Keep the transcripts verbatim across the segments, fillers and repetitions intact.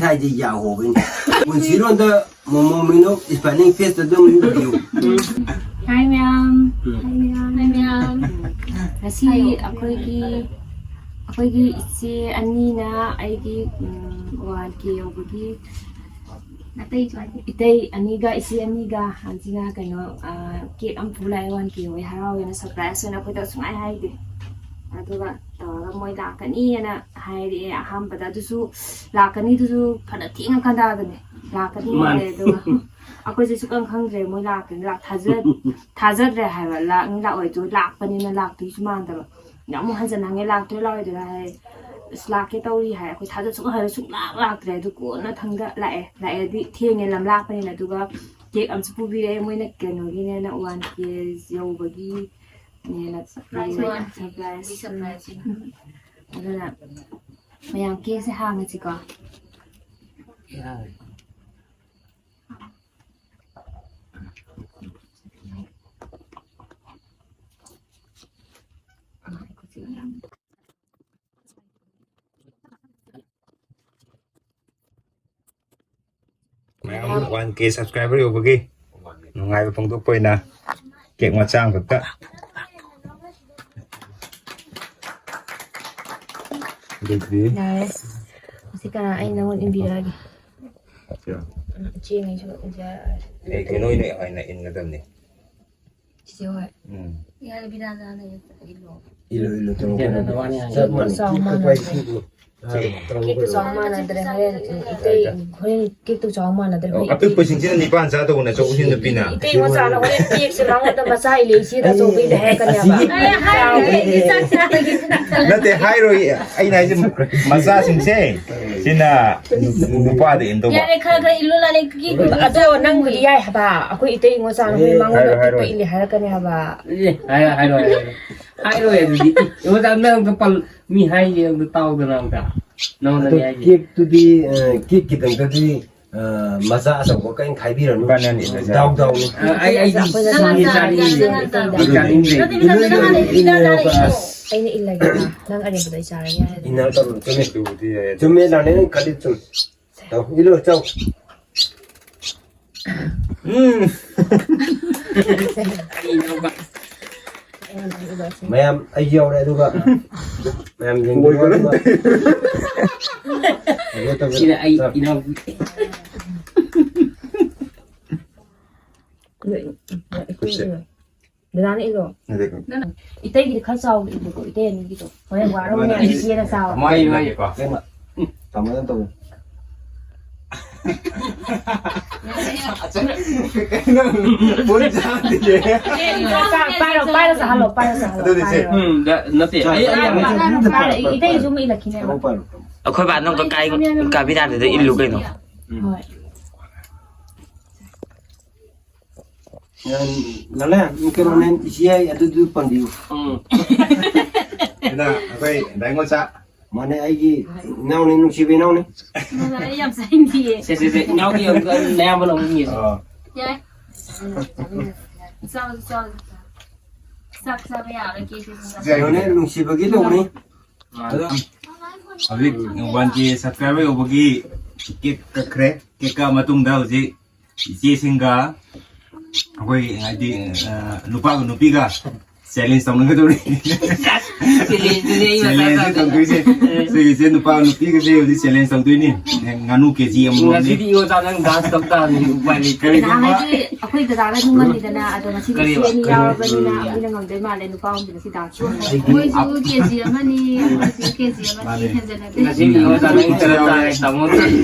ꯊꯥꯏꯁꯦ ꯌꯥꯍꯣꯕꯩꯅꯦ꯫ ꯄꯨꯟꯁꯤꯔꯣꯟꯗ ꯃꯣꯃꯣ ꯃꯤꯅꯣ ꯏꯁꯄꯦꯂꯤꯡ ꯄꯦꯖꯇ ꯑꯗꯨꯝ ꯏꯕꯤꯌꯨ꯫ ꯍꯥꯏ ꯃꯌꯥꯝ꯫ ꯍꯥꯏ ꯃꯌꯥꯝ꯫ ꯍꯥꯏ ꯃꯌꯥꯝ꯫ ꯉꯁꯤ ꯑꯩꯈꯣꯏꯒꯤ, ꯑꯩꯈꯣꯏꯒꯤ ꯏꯆꯦ ꯑꯅꯤꯅ ꯑꯩꯒꯤ, ꯎꯝ, ꯋꯥꯟ ꯀꯦ ꯌꯧꯕꯒꯤ ꯑꯇꯩꯁꯨ ꯍꯥꯏꯗꯤ ꯏꯇꯩ ꯑꯅꯤꯒ ꯏꯆꯦ ꯑꯅꯤꯒ ꯍꯧꯖꯤꯛꯅ ꯀꯩꯅꯣ, ꯑ, ꯀꯦꯛ ꯑꯃ ꯄꯨ ꯂꯥꯛꯑꯦ, ꯋꯥꯟ ꯀꯦ ꯌꯧꯕꯒꯤ ꯍꯔꯥꯎꯋꯦꯅ ꯁꯔꯄ꯭ꯔꯥꯏꯖ ꯑꯣꯏꯅ ꯑꯩꯈꯣꯏꯗ ꯁꯨꯡꯍꯥꯏ ꯍꯥꯏꯗꯦ꯫ ꯑꯗꯨꯒ ꯇꯧꯔꯒ ꯃꯣꯏ ꯂꯥꯛꯀꯅꯤꯅ ꯍꯥꯏꯔꯛꯑꯦ ꯑꯍꯥꯟꯕꯗ꯫ ꯑꯗꯨꯁꯨ ꯂꯥꯛꯀꯅꯤꯗꯨꯁꯨ ꯐꯅ ꯊꯦꯡꯉꯀꯥꯟꯗꯅꯦ ꯂꯥꯛꯀꯅꯤ ꯃꯥꯅꯦ꯫ ꯍꯥꯏꯔꯦ꯫ ꯑꯗꯨꯒ ꯑꯩꯈꯣꯏꯁꯦ ꯁꯨꯛꯈꯪ ꯈꯪꯗ꯭ꯔꯦ ꯃꯣꯏ ꯂꯥꯛꯀꯅꯤ, ꯂꯥꯛ-, ꯊꯥꯖ-, ꯊꯥꯖꯗ꯭ꯔꯦ ꯍꯥꯏꯕ꯫ ꯂꯥꯛꯅꯤ ꯂꯥꯛꯑꯣꯏꯗꯣ ꯂꯥꯛꯄꯅꯤꯅ ꯂꯥꯛꯇꯣꯏꯁꯨ ꯃꯥꯟꯗꯕ꯫ ꯑꯃꯨꯛ ꯍꯟꯖꯟ ꯍꯪꯉꯦ, "ꯂꯥꯛꯇꯣꯏꯔꯥ ꯂꯥꯛꯑꯣꯏꯗꯣꯏꯔꯥ?" ꯍꯥꯏ꯫ "ꯑꯁ, ꯂꯥꯛꯀꯦ ꯇꯧꯔꯤ" ꯍꯥꯏ꯫ ꯑꯩꯈꯣꯏ ꯊꯥꯖ ꯁꯨꯡꯍꯟ ꯍꯟ-, ꯁꯨꯡꯂꯥꯛ ꯂꯥꯛꯇ꯭ꯔꯦ꯫ ꯑꯗꯨ ꯀꯣꯟꯅ ꯊꯪꯗ ꯂꯥꯛꯑꯦ꯫ ꯂꯥꯛꯑꯦꯗꯤ ꯊꯦꯡꯉꯦ ꯂꯝ ꯂꯥꯞꯄꯅꯤꯅ꯫ ꯑꯗꯨꯒ ꯀꯦꯛ ꯑꯃꯁꯨ ꯄꯨꯕꯤꯔꯛꯑꯦ ꯃꯣꯏꯅ, ꯀꯩꯅꯣꯒꯤꯅꯦꯅ, ꯋꯥꯟ ꯀꯦ ꯌꯧꯕꯒꯤꯅꯦꯅ꯫ ꯁꯔꯄ꯭ꯔꯥꯏꯖ ꯑꯣꯏꯅ꯫ ꯁꯔꯄ꯭ꯔꯥꯏꯖ꯫ ꯁꯔꯄ꯭ꯔꯥꯏꯖ꯫ ꯎꯝ꯫ ꯑꯗꯨꯅ ꯃꯌꯥꯝ ꯀꯦꯛꯁꯦ ꯍꯥꯡꯉꯁꯤꯀꯣ꯫ ꯌꯥꯔꯦ꯫ ꯃꯌꯥꯝ ꯋꯥꯟ ꯀꯦ ꯁꯕꯁꯀ꯭ꯔꯥꯏꯕꯔ ꯌꯧꯕꯒꯤ ꯅꯨꯡꯉꯥꯏꯕ ꯐꯣꯡꯗꯣꯛꯄ ꯑꯣꯏꯅ ꯀꯦꯛ ꯃꯆꯥ ꯑꯃꯈꯛꯇ꯫ ꯑꯗꯨꯗꯤ ꯌꯥꯔꯦ꯫ ꯑꯁꯤ ꯀꯅꯥ? ꯑꯩ ꯅꯪꯉꯣꯟꯗ ꯏꯟꯕꯤꯔꯛꯑꯒꯦ꯫ ꯎꯝ, ꯏꯆꯦꯉꯩꯁꯨ ꯏꯟꯖꯔꯛꯑꯒꯦ꯫ ꯑꯦ, ꯀꯩꯅꯣ ꯑꯣꯏꯅ, ꯑꯣꯏꯅ ꯏꯟꯒꯗꯕꯅꯤ꯫ ꯆꯤꯆꯦ ꯍꯣꯏ꯫ ꯎꯝ꯫ ꯌꯥꯔꯦ, ꯕꯤꯗꯥꯟꯗꯥꯅ ꯏꯜꯂꯣ꯫ ꯏꯜꯂꯣ, ꯏꯜꯂꯣ, ꯇꯧꯔꯣ, ꯀꯩꯅꯣ ꯇꯧꯔꯣ꯫ ꯆꯞ ꯃꯥꯟꯅꯩ꯫ ꯆꯥꯎ ꯃꯥꯟꯅꯗ꯭ꯔꯦ꯫ ꯀꯦꯛꯇꯣ ꯆꯥꯎ ꯃꯥꯟꯅꯗ꯭ꯔꯦ꯫ ꯍꯣꯔꯦꯟ ꯏꯇꯩ, ꯍꯣꯔꯦꯟ ꯀꯦꯛꯇꯣ ꯆꯥꯎ ꯃꯥꯟꯅꯗ꯭ꯔꯦ꯫ ꯑꯣ, ꯍꯣꯔꯦꯟ ꯏꯇꯩ ꯑꯄꯤꯛꯄꯁꯤꯡꯁꯤꯅ ꯅꯤꯄꯥꯟ ꯆꯥꯗꯧꯕꯅꯦ, ꯑꯆꯧꯕꯁꯤꯡ ꯅꯨꯄꯤꯅ꯫ ꯏꯇꯩ ꯃꯆꯥꯅ ꯍꯣꯔꯦꯟ ꯀꯦꯛꯁꯦ ꯃꯉꯣꯟꯗ ꯃꯆꯥ ꯏꯜꯂꯦ ꯏꯆꯦꯗ ꯑꯆꯧꯕ ꯏꯜꯂꯦ ꯍꯥꯏꯔꯛꯀꯅꯦꯕ꯫ ꯑꯁꯤꯒꯤ ꯑꯩ ꯍꯥꯏꯔꯣꯏ, ꯑꯩꯗꯤ ꯆꯥꯛ ꯆꯥꯗꯦ꯫ ꯅꯠꯇꯦ, ꯍꯥꯏꯔꯣꯏ꯫ ꯑꯩꯅ ꯍꯥꯏꯁꯦ ꯃꯆꯥꯁꯤꯡꯁꯦ ꯁꯤꯅ ꯅꯨꯄꯥꯗ ꯏꯟꯗꯧꯕ꯫ ꯌꯥꯔꯦ, ꯈꯔ ꯈꯔ ꯏꯜꯂꯨ, ꯂꯥꯂꯩ꯫ ꯑꯗꯣ ꯅꯪꯕꯨꯗꯤ ꯌꯥꯏ ꯍꯥꯏꯕ꯫ ꯑꯩꯈꯣꯏ ꯏꯇꯩ ꯃꯆꯥꯅ ꯍꯣꯔꯦꯟ ꯃꯉꯣꯟꯗ ꯍꯥꯏꯔꯣꯏ, ꯑꯄꯤꯛꯄ ꯍꯥꯏꯔꯣꯏ꯫ ꯏꯜꯂꯦ ꯍꯥꯏꯔꯛꯀꯅꯦ ꯍꯥꯏꯕ꯫ ꯑꯦ, ꯍꯥꯏꯔꯣꯏ, ꯍꯥꯏꯔꯣꯏ, ꯍꯥꯏꯔꯣꯏ꯫ ꯍꯥꯏꯔꯣꯏ ꯑꯗꯨꯗꯤ꯫ ꯑꯦ, ꯑꯣꯖꯥ, ꯅꯪ ꯑꯝꯇ ꯄꯜ-, ꯃꯤ ꯍꯥꯏꯒꯦ ꯑꯝꯇ ꯇꯥꯎꯗꯅ ꯑꯝꯇ꯫ ꯅꯉꯣꯟꯗꯅꯦ ꯑꯗꯣ ꯍꯥꯏꯒꯦ꯫ ꯀꯦꯛꯇꯨꯗꯤ, ꯑ, ꯀꯦꯛ ꯈꯤꯇꯪꯗꯗꯤ, ꯑ, ꯃꯆꯥ ꯑꯆꯧꯕ ꯀꯔꯤꯝ ꯈꯥꯏꯕꯤꯔꯅꯨ꯫ ꯏꯕꯥꯅꯤ ꯑꯅꯤ ꯂꯣꯏꯖꯔꯦ꯫ ꯗꯥꯎ ꯗꯥꯎꯅꯤ꯫ ꯑ, ꯑꯩ, ꯑꯩꯗꯤ ꯑꯩꯈꯣꯏꯅ ꯁꯤꯒꯤ ꯆꯥꯅꯤꯡꯉꯦ꯫ ꯆꯥꯅꯤꯡꯉꯦ꯫ ꯆꯥꯅꯤꯡꯉꯦ꯫ ꯏꯜꯂꯨ, ꯏꯜꯂꯨ, ꯏꯜꯂꯨ, ꯏꯜꯂꯨ, ꯑꯁ꯫ ꯑꯩꯅ ꯏꯜꯂꯒꯦ꯫ ꯅꯪ ꯑꯔꯦꯝꯕꯗꯣ ꯑꯩ ꯆꯥꯔꯒꯦ ꯍꯥꯏꯔꯗꯤ꯫ ꯏꯟꯅꯔ ꯇꯧꯔꯣ, ꯆꯨꯝꯃꯦ꯫ ꯑꯗꯨꯕꯨꯗꯤ ꯌꯥꯏ꯫ ꯆꯨꯝꯃꯦ, ꯂꯥꯜꯂꯦ, ꯅꯪ ꯈꯜꯂꯤ ꯆꯨꯝꯃꯦ꯫ ꯇꯧ, ꯏꯜꯂꯨ, ꯆꯧ꯫ ꯎꯝ꯫ ꯃꯌꯥꯝ, ꯑꯩꯁꯨ ꯌꯥꯎꯔꯦ, ꯑꯗꯨꯒ ꯃꯌꯥꯝ ꯌꯦꯡꯕꯤꯔꯣ, ꯑꯗꯨꯒ ꯁꯤꯗ ꯑꯩ ꯏꯅꯥꯎ ꯗꯗꯥꯅ ꯏꯜꯂꯣ꯫ ꯅꯠꯇꯦ꯫ ꯅꯪ ꯏꯇꯩꯒꯤꯗꯤ ꯈꯔ ꯆꯥꯎꯅ ꯏꯜꯂꯨꯀꯣ, ꯏꯇꯩ ꯑꯅꯤꯒꯤꯗꯣ꯫ ꯍꯣꯔꯦꯟ ꯋꯥꯔꯝꯃꯅꯤ, ꯏꯆꯦꯅ ꯆꯥꯎ꯫ ꯃꯥꯏ, ꯃꯥꯏ꯫ ꯀꯩꯅꯣ? ꯇꯥꯃꯣꯗ ꯇꯧ꯫ ꯀꯩꯅꯣ? ꯐꯣꯟ ꯆꯥꯗꯤꯌꯦ꯫ ꯄꯥꯏꯔꯣ, ꯄꯥꯏꯔꯣ, ꯆꯥꯍꯜꯂꯣ, ꯄꯥꯏꯔꯣ, ꯆꯥꯍꯜꯂꯣ, ꯑꯗꯨꯗꯤ ꯁꯦ꯫ ꯄꯥꯏꯔꯣ꯫ ꯎꯝ, ꯅꯠꯇꯦ꯫ ꯑꯩ, ꯑꯩ ꯌꯥꯝ ꯄꯥꯏꯔꯣ, ꯄꯥꯏꯔꯣ, ꯏꯇꯩꯒꯤꯁꯨ ꯑꯃ ꯏꯜꯂꯛꯈꯤꯅꯦꯕ꯫ ꯇꯥꯃꯣ ꯄꯥꯏꯔꯣ꯫ ꯑꯩꯈꯣꯏ ꯕꯥ ꯅꯪ ꯀꯀꯥꯏ ꯀꯥꯕꯤꯅꯥꯗꯨꯗ ꯏꯜꯂꯨ ꯀꯩꯅꯣ꯫ ꯎꯝ꯫ ꯍꯣꯏ꯫ ꯂꯥꯂꯥ, ꯀꯩꯅꯣꯅꯦ, ꯏꯆꯦ ꯑꯩ ꯑꯗꯨꯗꯨ ꯄꯥꯟꯕꯤꯌꯨ꯫ ꯎꯝ꯫ ꯁꯤꯅ ꯑꯩꯈꯣꯏ ꯗꯥꯏꯉꯣ ꯆꯥ꯫ ꯃꯥꯅꯦ, ꯑꯩꯒꯤ ꯏꯅꯥꯎꯅꯤ, ꯅꯨꯡꯁꯤꯕ ꯏꯅꯥꯎꯅꯤ꯫ ꯃꯥꯅꯦ, ꯑꯩ ꯌꯥꯝ ꯆꯥꯅꯤꯡꯗꯤꯌꯦ꯫ ꯁꯦ, ꯁꯦ, ꯁꯦ, ꯏꯅꯥꯎꯒꯤ ꯑꯃꯨꯛ ꯑꯌꯥꯝꯕ ꯂꯧꯅꯤꯡꯉꯦ, ꯁꯦ꯫ ꯑꯣ꯫ ꯌꯥꯏ꯫ ꯆꯥꯎ, ꯆꯥꯎ, ꯆꯥꯎ꯫ ꯆꯥꯛ ꯆꯥꯕ ꯌꯥꯔꯣꯏ, ꯀꯦ ꯀꯦ ꯆꯥꯛ ꯆꯥꯕ꯫ ꯀꯩꯅꯣꯅꯦ, ꯅꯨꯡꯁꯤꯕꯒꯤ ꯇꯧꯕꯅꯤ꯫ ꯑꯗꯣ ꯍꯧꯖꯤꯛ ꯋꯥꯟ ꯀꯦ subscriber ꯌꯧꯕꯒꯤ cake ꯀꯛꯈ꯭ꯔꯦ꯫ Cake ꯀꯛꯑ ꯃꯇꯨꯡꯗ ꯍꯧꯖꯤꯛ ꯏꯆꯦꯁꯤꯡꯒ ꯑꯩꯈꯣꯏ ꯍꯥꯏꯗꯤ, ꯑ, ꯅꯨꯄꯥꯒ ꯅꯨꯄꯤꯒ challenge ꯇꯧꯅꯒꯗꯧꯔꯤ꯫ Challengeꯗꯨꯅꯦ ꯑꯩ ꯃꯊꯥ challengeꯁꯦ ꯁꯥꯏꯁꯦ꯫ ꯇꯧꯗꯣꯏꯁꯦ꯫ ꯑꯩꯈꯣꯏ ꯏꯆꯦ ꯅꯨꯄꯥꯒ ꯅꯨꯄꯤꯒꯁꯦ ꯍꯧꯖꯤꯛ challenge ꯇꯧꯗꯣꯏꯅꯤ꯫ ꯉꯥꯅꯨ ꯀꯦ ꯖꯤ ꯑꯃꯃꯝꯅꯤ꯫ ꯉꯁꯤꯗꯤ ꯏꯌꯣꯆꯥ ꯅꯪ dance ꯇꯧ ꯇꯥꯕꯅꯤ, ꯎꯄꯥꯏ ꯂꯩꯇꯦ꯫ ꯀꯔꯤꯒꯨꯝꯕ ꯅꯍꯥꯟꯋꯥꯏꯗꯤ ꯑꯩꯈꯣꯏ ꯗꯗꯥꯒ ꯑꯗꯨꯝ ꯉꯝꯃꯤꯗꯅ, ꯑꯗꯣ ꯉꯁꯤꯗꯤ ꯀꯔꯤꯕ? ꯏꯆꯦ ꯑꯅꯤ ꯌꯥꯎꯔꯕꯅꯤꯅ ꯎꯝ꯫ ꯑꯩꯅ ꯉꯝꯗꯣꯏ ꯃꯥꯜꯂꯦ, ꯅꯨꯄꯥ ꯑꯍꯨꯝꯁꯦ ꯉꯁꯤ dance꯫ ꯑꯩꯗꯤ ꯃꯣꯏꯁꯨ ꯀꯦ ꯖꯤ ꯑꯃꯅꯤ, ꯑꯩꯈꯣꯏꯁꯨ ꯀꯦ ꯖꯤ ꯑꯃꯅꯤ ꯃꯥꯅꯦ꯫ ꯍꯦꯟꯖꯟꯅꯗꯦ꯫ ꯉꯁꯤꯗꯤ ꯏꯌꯣꯆꯥ ꯅꯪ ꯈꯔ ꯇꯥꯔꯦ, ꯇꯥꯃꯣ꯫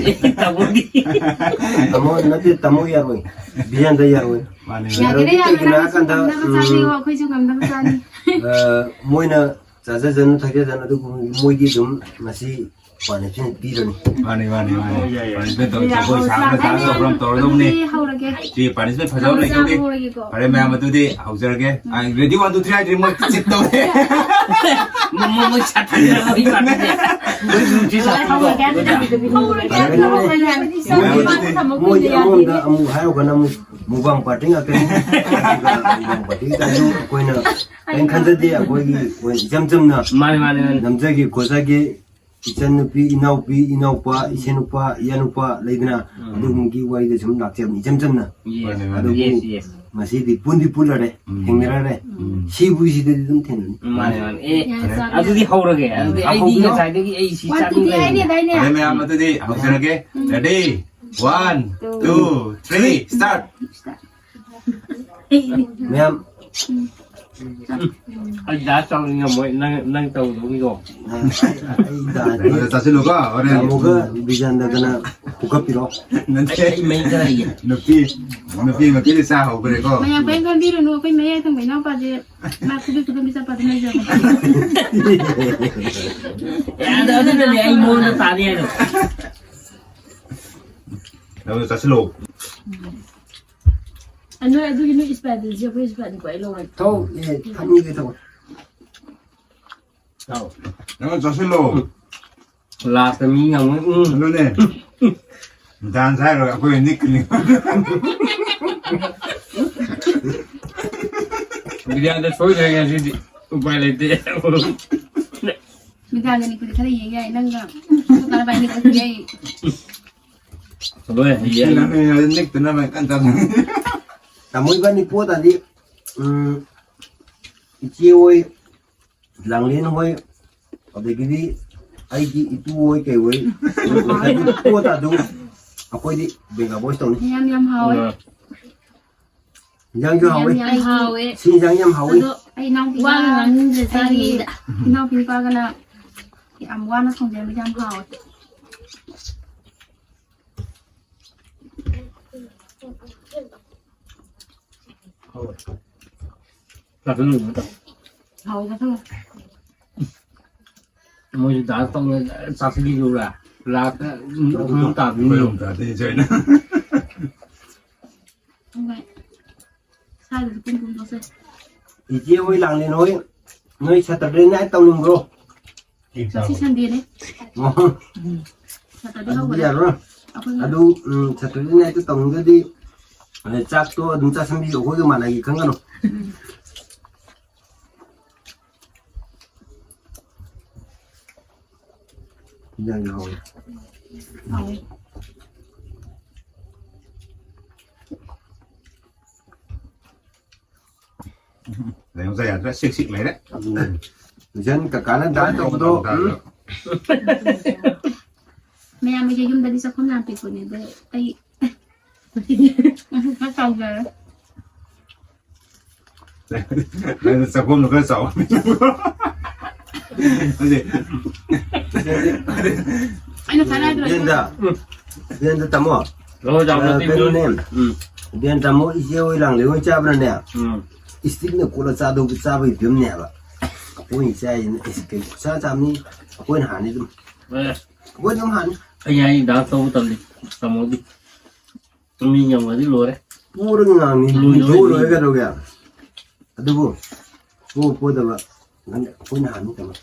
ꯇꯥꯃꯣꯗꯤ꯫ ꯇꯥꯃꯣ ꯅꯠꯇꯦ, ꯇꯥꯃꯣ ꯌꯥꯔꯣꯏ꯫ ꯕꯤꯖꯦꯟꯗ ꯌꯥꯔꯣꯏ꯫ ꯃꯥꯅꯦ, ꯃꯥꯅꯦ꯫ ꯌꯥꯒꯦꯔꯥ ꯌꯥꯔꯣꯏꯔꯥ ꯀꯩꯒꯤꯅꯣ ꯍꯥꯏ ꯀꯥꯟꯗ, ꯉꯝꯅꯕ ꯆꯥꯅꯤꯀꯣ, ꯎꯝ, ꯑꯩꯈꯣꯏꯁꯨ ꯉꯝꯅꯕ ꯆꯥꯅꯤ꯫ ꯑ, ꯃꯣꯏꯅ ꯆꯥꯖꯖꯅꯨ ꯊꯛꯆꯖꯅꯨ, ꯑꯗꯨꯕꯨ ꯃꯣꯏꯗꯤ ꯑꯗꯨꯝ ꯉꯁꯤ ꯄꯥꯅꯤꯁꯃꯦꯟ ꯄꯤꯔꯅꯤ꯫ ꯃꯥꯅꯤ, ꯃꯥꯅꯤ, ꯃꯥꯅꯤ꯫ ꯌꯥꯏ, ꯌꯥꯏ꯫ ꯄꯥꯅꯤꯁꯃꯦꯟ ꯇꯧꯔꯤ, ꯌꯥꯏ, ꯖꯒꯣꯏ ꯍꯧꯔꯁꯤ, ꯁꯥꯕ, ꯗꯥꯟꯁ ꯇꯧꯕ, ꯇꯧꯔꯗꯧꯕꯅꯤ꯫ ꯑꯗꯨꯗꯤ ꯍꯧꯔꯒꯦ꯫ ꯁꯤ ꯄꯥꯅꯤꯁꯃꯦꯟ ꯐꯖꯕ ꯂꯩꯇꯧꯗꯦ꯫ ꯍꯧꯔꯒꯦꯀꯣ꯫ ꯐꯔꯦ, ꯃꯌꯥꯝ ꯑꯗꯨꯗꯤ ꯍꯧꯖꯔꯒꯦ꯫ ꯑ, ready, one, two, three ꯍꯥꯏꯗ꯭ꯔꯤ ꯃꯣꯏ ꯆꯤꯠ ꯇꯧꯔꯦ꯫ ꯃꯣꯏ, ꯃꯣꯏ, ꯃꯣꯏ ꯁꯥꯊꯤꯔꯕ ꯃꯤ ꯉꯥꯛꯇꯅꯦ꯫ ꯃꯣꯏ ꯅꯨꯡꯁꯤ ꯁꯥꯊꯤꯕ꯫ ꯍꯧꯔꯒꯦ, ꯑꯗꯨꯗꯤ꯫ ꯍꯧꯔꯒꯦ, ꯍꯧꯔꯒꯦ꯫ ꯃꯣꯏ ꯑꯃꯔꯣꯝꯗ ꯑꯃꯨꯛ ꯍꯥꯏꯔꯨꯔꯒꯅ ꯑꯃꯨꯛ ꯃꯨꯛꯕꯥꯡ ꯄꯥꯔꯇꯤ ꯉꯥꯛꯇꯅꯤ꯫ ꯃꯨꯛꯕꯥꯡ ꯄꯥꯔꯇꯤ ꯀꯥꯏꯁꯨ ꯑꯩꯈꯣꯏꯅ ꯀꯔꯤꯝ ꯈꯟꯖꯗꯦ꯫ ꯑꯩꯈꯣꯏꯒꯤ ꯑꯣꯏꯅ ꯏꯆꯝ ꯆꯝꯅ ꯃꯥꯅꯤ, ꯃꯥꯅꯤ, ꯃꯥꯅꯤ꯫ ꯅꯝꯖꯒꯦ ꯈꯣꯠꯆꯒꯦ꯫ ꯏꯆꯟꯅꯨꯄꯤ, ꯏꯅꯥꯎꯄꯤ, ꯏꯅꯥꯎꯄꯥ, ꯏꯁꯦꯟꯅꯨꯄꯥ, ꯏꯌꯥꯅꯨꯄꯥ ꯂꯩꯗꯅ, ꯎꯝ꯫ ꯑꯗꯨꯒꯨꯝꯕꯒꯤ ꯋꯥꯔꯤꯗ ꯁꯨꯝ ꯂꯥꯛꯆꯕꯅꯤ, ꯏꯆꯝ ꯆꯝꯅ꯫ ꯌꯦꯁ꯫ ꯃꯥꯅꯦ, ꯃꯥꯅꯦ꯫ ꯑꯗꯨꯕꯨ ꯌꯦꯁ, ꯌꯦꯁ꯫ ꯉꯁꯤꯗꯤ ꯄꯨꯟꯗꯤ ꯄꯨꯜꯂꯔꯦ, ꯎꯝ꯫ ꯊꯦꯡꯅꯔꯔꯦ꯫ ꯎꯝ꯫ ꯁꯤꯕꯨ ꯁꯤꯗꯗꯤ ꯑꯗꯨꯝ ꯊꯦꯡꯅꯔꯅꯤ꯫ ꯃꯥꯅꯦ, ꯃꯥꯅꯦ꯫ ꯑꯦ, ꯌꯥꯔꯦ, ꯆꯥꯔꯦ꯫ ꯑꯗꯨꯗꯤ ꯍꯧꯔꯒꯦ꯫ ꯑꯗꯨꯗꯤ ꯎꯝ꯫ ꯑꯩꯗꯤ ꯍꯧꯗꯣ꯫ ꯉꯁꯥꯏꯗꯒꯤ ꯑꯩ ꯁꯤ ꯋꯥꯟ, ꯇꯨ, ꯆꯥꯅꯤꯡ ꯊ꯭ꯔꯤ ꯂꯩꯔꯝꯅꯦ꯫ ꯍꯥꯏꯅꯦꯗꯥꯏꯅꯦ? ꯐꯔꯦ, ꯃꯌꯥꯝ, ꯑꯗꯨꯗꯤ ꯍꯧꯖꯔꯒꯦ꯫ ꯎꯝ꯫ Ready? One, ꯎꯝ꯫ Two, three, start. ꯃꯌꯥꯝ꯫ ꯑꯩ ꯗꯥꯟꯁ ꯇꯧꯅꯤꯡꯉꯝꯃꯣꯏ, ꯅꯪ, ꯅꯪ ꯇꯧꯗꯧꯅꯤꯀꯣ꯫ ꯑ, ꯑꯩ ꯗꯥꯟꯁ꯫ ꯑꯗꯨ ꯆꯥꯁꯤꯜꯂꯨꯀꯣ, ꯍꯣꯔꯦꯟ꯫ ꯇꯥꯃꯣꯒ ꯕꯤꯖꯥꯟꯗꯒꯅ ꯄꯨꯈꯠꯄꯤꯔꯣ꯫ ꯅꯠꯇꯦ꯫ ꯑꯩ ꯃꯩ ꯈꯔ ꯌꯦ-, ꯅꯨꯄꯤ, ꯅꯨꯄꯤ ꯃꯄꯤꯗꯤ ꯆꯥ ꯍꯧꯈ꯭ꯔꯦꯀꯣ꯫ ꯃꯌꯥꯝ ꯀꯔꯤꯝ ꯈꯟꯕꯤꯔꯨꯅꯨ, ꯑꯩꯈꯣꯏ ꯃꯌꯥꯏ ꯊꯪꯕ ꯏꯅꯥꯎꯄꯥꯁꯦ ꯃꯥ ꯈꯨꯗꯤ ꯈꯨꯗꯣꯝꯕꯤ ꯆꯠꯄ ꯑꯗꯨꯝ ꯂꯩꯖꯕꯅꯦ꯫ ꯌꯥꯗꯕꯗꯨꯅꯅꯦ ꯑꯩ ꯃꯉꯣꯟꯗ ꯇꯥꯅꯤ ꯍꯥꯏꯗꯣ꯫ ꯑꯗꯨ ꯆꯥꯁꯤꯜꯂꯣ꯫ ꯑ, ꯅꯣꯏ ꯑꯗꯨꯒꯤ ꯅꯣꯏ ꯏꯁꯄ꯭ꯔꯥꯏꯠꯇꯨꯗꯤ ꯑꯩꯈꯣꯏ ꯏꯁꯄ꯭ꯔꯥꯏꯠꯅꯤꯀꯣ, ꯑꯩ ꯂꯧꯔꯒꯦ꯫ ꯊꯧ, ꯑꯦ, ꯊꯛꯅꯤꯡꯉꯦ ꯊꯧ꯫ ꯊꯧ꯫ ꯅꯪ ꯆꯥꯁꯤꯜꯂꯣ꯫ ꯂꯥꯁꯇ ꯃꯤ ꯉꯝꯃꯣꯏ, ꯎꯝ꯫ ꯑꯗꯨꯅꯦ꯫ ꯗꯥꯟꯁ ꯍꯥꯏꯔꯒ ꯑꯩꯈꯣꯏ ꯅꯤꯛꯀꯅꯤ꯫ ꯕꯤꯗ꯭ꯌꯥꯗ ꯁꯣꯏꯗ꯭ꯔꯦ ꯉꯁꯤꯗꯤ꯫ ꯎꯄꯥꯏ ꯂꯩꯇꯦ꯫ ꯃꯤꯗꯥꯡꯗ ꯅꯤꯛꯄꯗꯤ ꯈꯔ ꯌꯦꯡ ꯌꯥꯏ, ꯅꯪꯒ ꯁꯣꯇꯥ ꯕꯥꯏ ꯅꯤꯛꯄꯗꯤ ꯑꯩ꯫ ꯆꯠꯂꯣꯍꯦ, ꯌꯦꯡ꯫ ꯅꯤꯛꯇꯅꯕ ꯀꯟꯅ ꯆꯠꯂꯤ꯫ ꯇꯥꯃꯣ ꯏꯕꯥꯅꯤ ꯄꯣ ꯇꯥꯔꯗꯤ, ꯎꯝ, ꯏꯆꯦ ꯍꯣꯏ, ꯂꯥꯡꯂꯦꯟ ꯍꯣꯏ, ꯑꯗꯒꯤꯗꯤ ꯑꯩꯒꯤ ꯏꯇꯨ ꯍꯣꯏ ꯀꯩ ꯍꯣꯏ, ꯄꯣ ꯇꯥꯔꯁꯨ ꯑꯩꯈꯣꯏꯗꯤ ꯕꯦꯡꯒꯥ ꯕꯣꯏꯁ ꯇꯧꯅꯤ꯫ ꯌꯥꯝ, ꯌꯥꯝ ꯍꯥꯎꯋꯦ꯫ ꯎꯝ꯫ ꯏꯟꯖꯥꯡꯁꯨ ꯍꯥꯎꯋꯤ꯫ ꯌꯥꯝ, ꯌꯥꯝ ꯍꯥꯎꯋꯦ꯫ ꯁꯤ ꯏꯟꯖꯥꯡ ꯌꯥꯝ ꯍꯥꯎꯋꯤ꯫ ꯑꯗꯣ ꯑꯩ ꯏꯅꯥꯎꯄꯤꯒ ꯋꯥꯒ ꯉꯥꯡꯅꯤꯡꯗ꯭ꯔꯦ ꯑꯩꯒꯤ ꯆꯥꯔꯤꯉꯩꯗ꯫ ꯏꯅꯥꯎꯄꯤ ꯅꯨꯄꯥꯒꯅ ꯌꯥꯝ ꯋꯥꯅ ꯊꯣꯡꯖꯔꯝꯃꯤꯁꯦ ꯌꯥꯝ ꯍꯥꯎꯋꯦ꯫ ꯆꯥꯁꯤꯜꯂꯨ꯫ ꯍꯥꯎꯋꯦ, ꯆꯥꯁꯤꯜꯂꯨ꯫ ꯃꯣꯏꯁꯨ ꯗꯥꯟꯁ ꯇꯧꯅ ꯆꯥꯁꯤꯜꯂꯨꯔꯥ? ꯂꯥꯛꯇ ꯑꯍꯨꯝ ꯇꯥꯕꯤꯅꯤ꯫ ꯑꯩꯈꯣꯏ ꯑꯍꯨꯝ ꯇꯥꯗꯣꯏꯅꯤ ꯁꯣꯏꯅ꯫ ꯁ꯭ꯋꯥꯏꯗꯁꯨ ꯄꯨꯡ ꯀꯨꯟ ꯊꯣꯛꯆꯩ꯫ ꯏꯆꯦ ꯍꯣꯏ, ꯂꯥꯡꯂꯦꯟ ꯍꯣꯏ, ꯅꯣꯏ ꯁꯦꯇꯔꯗꯦ ꯅꯥꯏꯠ ꯇꯧꯅꯤꯡꯕ꯭ꯔꯣ? ꯉꯁꯤ ꯁꯟꯗꯦꯅꯦ꯫ ꯑꯣ꯫ ꯁꯦꯇꯔꯗꯦ ꯑꯗꯨꯗꯤ ꯍꯧꯈ꯭ꯔꯦ꯫ ꯌꯥꯔꯣꯏ꯫ ꯑꯩꯈꯣꯏꯅ ꯑꯗꯨ, ꯎꯝ, ꯁꯦꯇꯔꯗꯦ ꯅꯥꯏꯠꯇ ꯇꯧꯅꯤꯡꯗ꯭ꯔꯗꯤ, ꯑꯗ ꯆꯥꯛꯇꯣ ꯑꯗꯨꯝ ꯆꯥꯁꯟꯕꯤꯌꯨ, ꯑꯩꯈꯣꯏꯒ ꯃꯥꯟꯅꯒꯦ ꯈꯪꯒꯅꯨ꯫ ꯎꯝ꯫ ꯏꯟꯖꯥꯡꯁꯨ ꯍꯥꯎꯋꯤ꯫ ꯍꯥꯎꯋꯤ꯫ ꯂꯩꯍꯧꯗ ꯌꯥꯗ꯭ꯔꯦ, ꯁꯤꯛ ꯁꯤꯛ ꯂꯩꯔꯦ꯫ ꯖꯟ ꯀꯀꯥꯅ ꯗꯥꯟꯁ ꯇꯧꯕꯗꯣ, ꯎꯝ꯫ ꯃꯌꯥꯝꯒꯤ ꯌꯨꯝꯗꯗꯤ ꯆꯥꯛꯈꯨꯝ ꯌꯥꯝ ꯄꯤꯛꯄꯅꯦ, ꯑꯗꯣ ꯑꯩ ꯈꯔ ꯆꯥꯎꯖꯔꯦ꯫ ꯅꯪꯅ ꯆꯥꯛꯈꯨꯝꯗꯣ ꯈꯔ ꯆꯥꯎꯕꯅꯤ꯫ ꯑꯗꯨꯗꯤ ꯑꯩꯅ ꯈ꯭ꯋꯥꯏ ꯂꯥꯏꯗ꯭ꯔꯣ? ꯕꯦꯟꯗ, ꯕꯦꯟꯗ ꯇꯥꯃꯣ꯫ ꯂꯧꯍꯣꯏ ꯆꯥꯎꯅ ꯑ, ꯇꯤꯡ ꯀꯩꯅꯣꯅꯦ, ꯎꯝ ꯕꯦꯟ ꯇꯥꯃꯣ ꯏꯆꯦ ꯍꯣꯏ ꯂꯥꯡꯂꯦ ꯍꯣꯏ ꯆꯥꯕ꯭ꯔꯅꯦ? ꯎꯝ ꯏꯁꯇꯤꯛꯅ ꯀꯣꯠꯂ ꯆꯥꯗꯧꯕ ꯆꯥꯕꯒꯤ ꯐꯤꯕꯝꯅꯦ ꯍꯥꯏꯕ꯫ ꯑꯩꯈꯣꯏꯅ ꯆꯥꯏꯁꯤꯅ ꯑꯦꯁ ꯀꯩ ꯈꯨꯠꯁꯥ ꯆꯥꯕꯅꯤ, ꯑꯩꯈꯣꯏꯅ ꯍꯥꯟꯅꯤ ꯑꯗꯨꯝ꯫ ꯑꯦ, ꯑꯩꯈꯣꯏ ꯑꯗꯨꯝ ꯍꯥꯟꯅꯤ꯫ ꯑꯩ ꯍꯥꯏ ꯗꯥꯟꯁ ꯇꯧꯕ ꯃꯇꯝꯗꯤ ꯇꯥꯃꯣꯒꯤ ꯃꯤ ꯌꯦꯡꯉꯗꯤ ꯂꯣꯏꯔꯦ꯫ ꯄꯨꯔꯒ ꯉꯥꯡꯅꯤ, ꯂꯣꯏ, ꯂꯣꯏ, ꯂꯣꯏ ꯂꯣꯏ ꯂꯣꯏ꯫ ꯀꯩꯗꯧꯒꯦ? ꯑꯗꯨꯕꯨ ꯄꯨ ꯄꯨꯗꯕ ꯅꯪ ꯑꯩꯈꯣꯏꯅ ꯍꯥꯟꯅꯤ ꯀꯩꯅꯣ꯫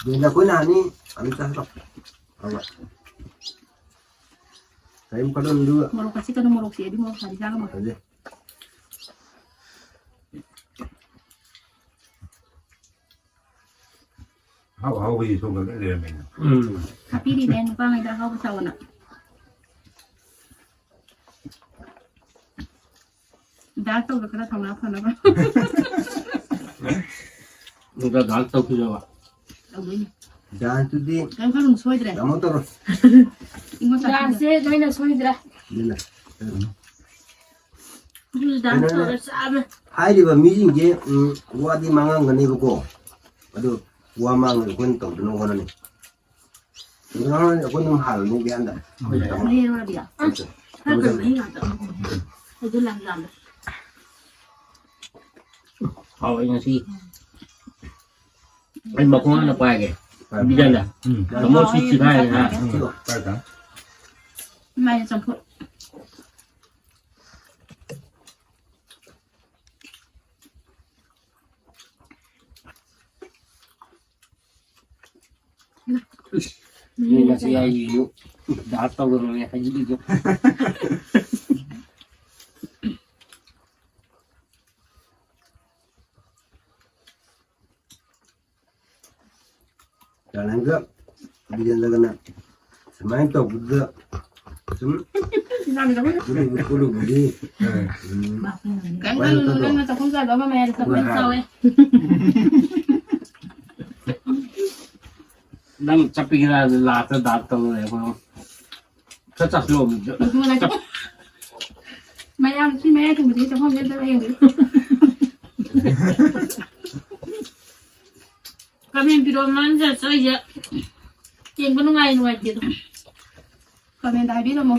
ꯕꯦꯟꯗ ꯑꯩꯈꯣꯏꯅ ꯍꯥꯟꯅꯤ, ꯑꯗꯨꯝ ꯆꯥꯁꯤꯜꯂꯣ꯫ ꯑꯗꯨꯒ ꯀꯔꯤꯝ ꯈꯜꯂꯨꯅꯨ ꯑꯗꯨꯒ ꯃꯣꯔꯣꯛ ꯀꯆꯤꯠꯀꯗꯣ, ꯃꯣꯔꯣꯛ ꯆꯤꯛꯑꯗꯤ ꯃꯣꯔꯣꯛ ꯁꯥꯗꯤ ꯆꯥ ꯉꯝꯃꯣꯏ꯫ ꯐꯖꯩ꯫ ꯑꯍꯥꯎ ꯑꯍꯥꯎꯕ ꯌꯦꯟꯊꯣꯛꯑꯒ ꯂꯣꯏ ꯂꯩꯔꯝꯃꯦꯅꯦ꯫ ꯎꯝ ꯍꯥꯞꯄꯤꯔꯤꯅꯦ ꯅꯨꯄꯥꯉꯩꯗ ꯑꯍꯥꯎꯕ ꯆꯥꯎꯑꯣꯅ꯫ ꯗꯥꯟꯁ ꯇꯧꯕ ꯈꯔ ꯊꯧꯅꯥ ꯐꯅꯕ꯫ ꯑꯗꯨꯒ ꯗꯥꯟꯁ ꯇꯧꯈꯤꯖꯕ꯫ ꯇꯧꯗꯣꯏꯅꯤ꯫ ꯗꯥꯟꯁꯇꯨꯗꯤ ꯀꯔꯤꯝ ꯈꯜꯂꯨꯅꯨ, ꯁꯣꯏꯗ꯭ꯔꯦ꯫ ꯇꯥꯃꯣ ꯇꯧꯔꯣ꯫ ꯏꯉꯣꯟ ꯆꯠꯈꯤꯗꯣꯏꯅꯦ꯫ ꯗꯥꯟꯁꯁꯦ ꯅꯣꯏꯅ ꯁꯣꯏꯗ꯭ꯔꯦ꯫ ꯑꯗꯨꯅ ꯑꯗꯨꯁꯨ ꯗꯥꯟꯁ ꯇꯧꯔ ꯆꯥꯕ꯫ ꯍꯥꯏꯔꯤꯕ ꯃꯤꯁꯤꯡꯁꯦ, ꯎꯝ, ꯋꯥꯗꯤ ꯃꯥꯡꯉꯝꯒꯅꯦꯕꯀꯣ, ꯑꯗꯨ ꯋꯥ ꯃꯥꯡꯉꯗꯤ ꯑꯩꯈꯣꯏꯅ ꯇꯧꯗꯅꯕ ꯍꯣꯠꯅꯅꯤ꯫ ꯑꯗꯨ ꯃꯥꯡꯉꯗꯤ ꯑꯩꯈꯣꯏ ꯑꯗꯨꯝ ꯍꯥꯜꯂꯅꯤ ꯒ꯭ꯌꯥꯟꯗ꯫ ꯂꯩꯔꯨꯔꯗꯤ꯫ ꯑꯣꯀꯦ꯫ ꯈꯔ ꯀꯪꯕ ꯍꯩ ꯉꯥꯛꯇ꯫ ꯑꯩꯁꯨ ꯂꯥꯝ ꯂꯥꯝꯃꯦ꯫ ꯍꯥꯎꯋꯦ ꯉꯁꯤ꯫ ꯑꯩ ꯃꯈꯣꯡ ꯍꯥꯟꯅ ꯄꯥꯏꯒꯦ꯫ ꯕꯤꯖꯟꯗ꯫ ꯎꯝ꯫ ꯇꯥꯃꯣ ꯁꯤ ꯆꯤꯈꯥꯏꯔꯦ ꯍꯥ꯫ ꯎꯝ, ꯇꯥꯏ, ꯇꯥꯏ꯫ ꯃꯥꯏꯅ ꯆꯝꯐꯨꯠ꯫ ꯃꯤ ꯉꯁꯤ ꯑꯩꯁꯨ ꯗꯥꯟꯁ ꯇꯧꯗꯅꯅꯦ ꯍꯥꯏꯖꯤꯜꯂꯤꯗꯣ꯫ ꯀꯩꯅꯣꯒ ꯕꯤꯔꯦꯟꯗ꯭ꯔꯒꯅ ꯁꯨꯃꯥꯏꯅ ꯇꯧꯕꯗꯨꯗ ꯁꯨꯝ ꯎꯠꯂꯨꯕ-, ꯎꯠꯂꯨꯕꯒꯤ, ꯎꯝ, ꯀꯩꯝ ꯈꯜꯂꯨꯅꯨ, ꯅꯪꯅ ꯆꯥꯛꯈꯨꯝ ꯆꯥꯕ ꯑꯃ ꯃꯌꯥꯏꯗ ꯆꯠꯄ ꯆꯥꯎꯋꯦ꯫ ꯅꯪ ꯆꯠꯄꯤꯒꯦꯔꯥ? ꯂꯥꯁꯇ ꯗꯥꯛ ꯇꯧꯔꯦ ꯑꯩꯈꯣꯏ꯫ ꯈꯔ ꯆꯥꯁꯤꯜꯂꯣ ꯑꯃꯨꯛꯁꯨ꯫ ꯃꯌꯥꯝ ꯁꯤ ꯃꯌꯥꯏ ꯊꯪꯕꯗꯒꯤ ꯆꯪꯐꯝ ꯂꯩꯇꯕ ꯍꯌꯦꯡꯗꯤ꯫ ꯀꯥꯂꯦꯟ ꯐꯤꯔꯣꯜ ꯃꯥꯟꯖ ꯆꯣꯏꯖ ꯌꯦꯡꯕ ꯅꯨꯡꯉꯥꯏ ꯅꯨꯡꯉꯥꯏꯇꯦꯗꯣ꯫ ꯀꯃꯦꯟꯗ ꯍꯥꯏꯕꯤꯔꯝꯃꯣ꯫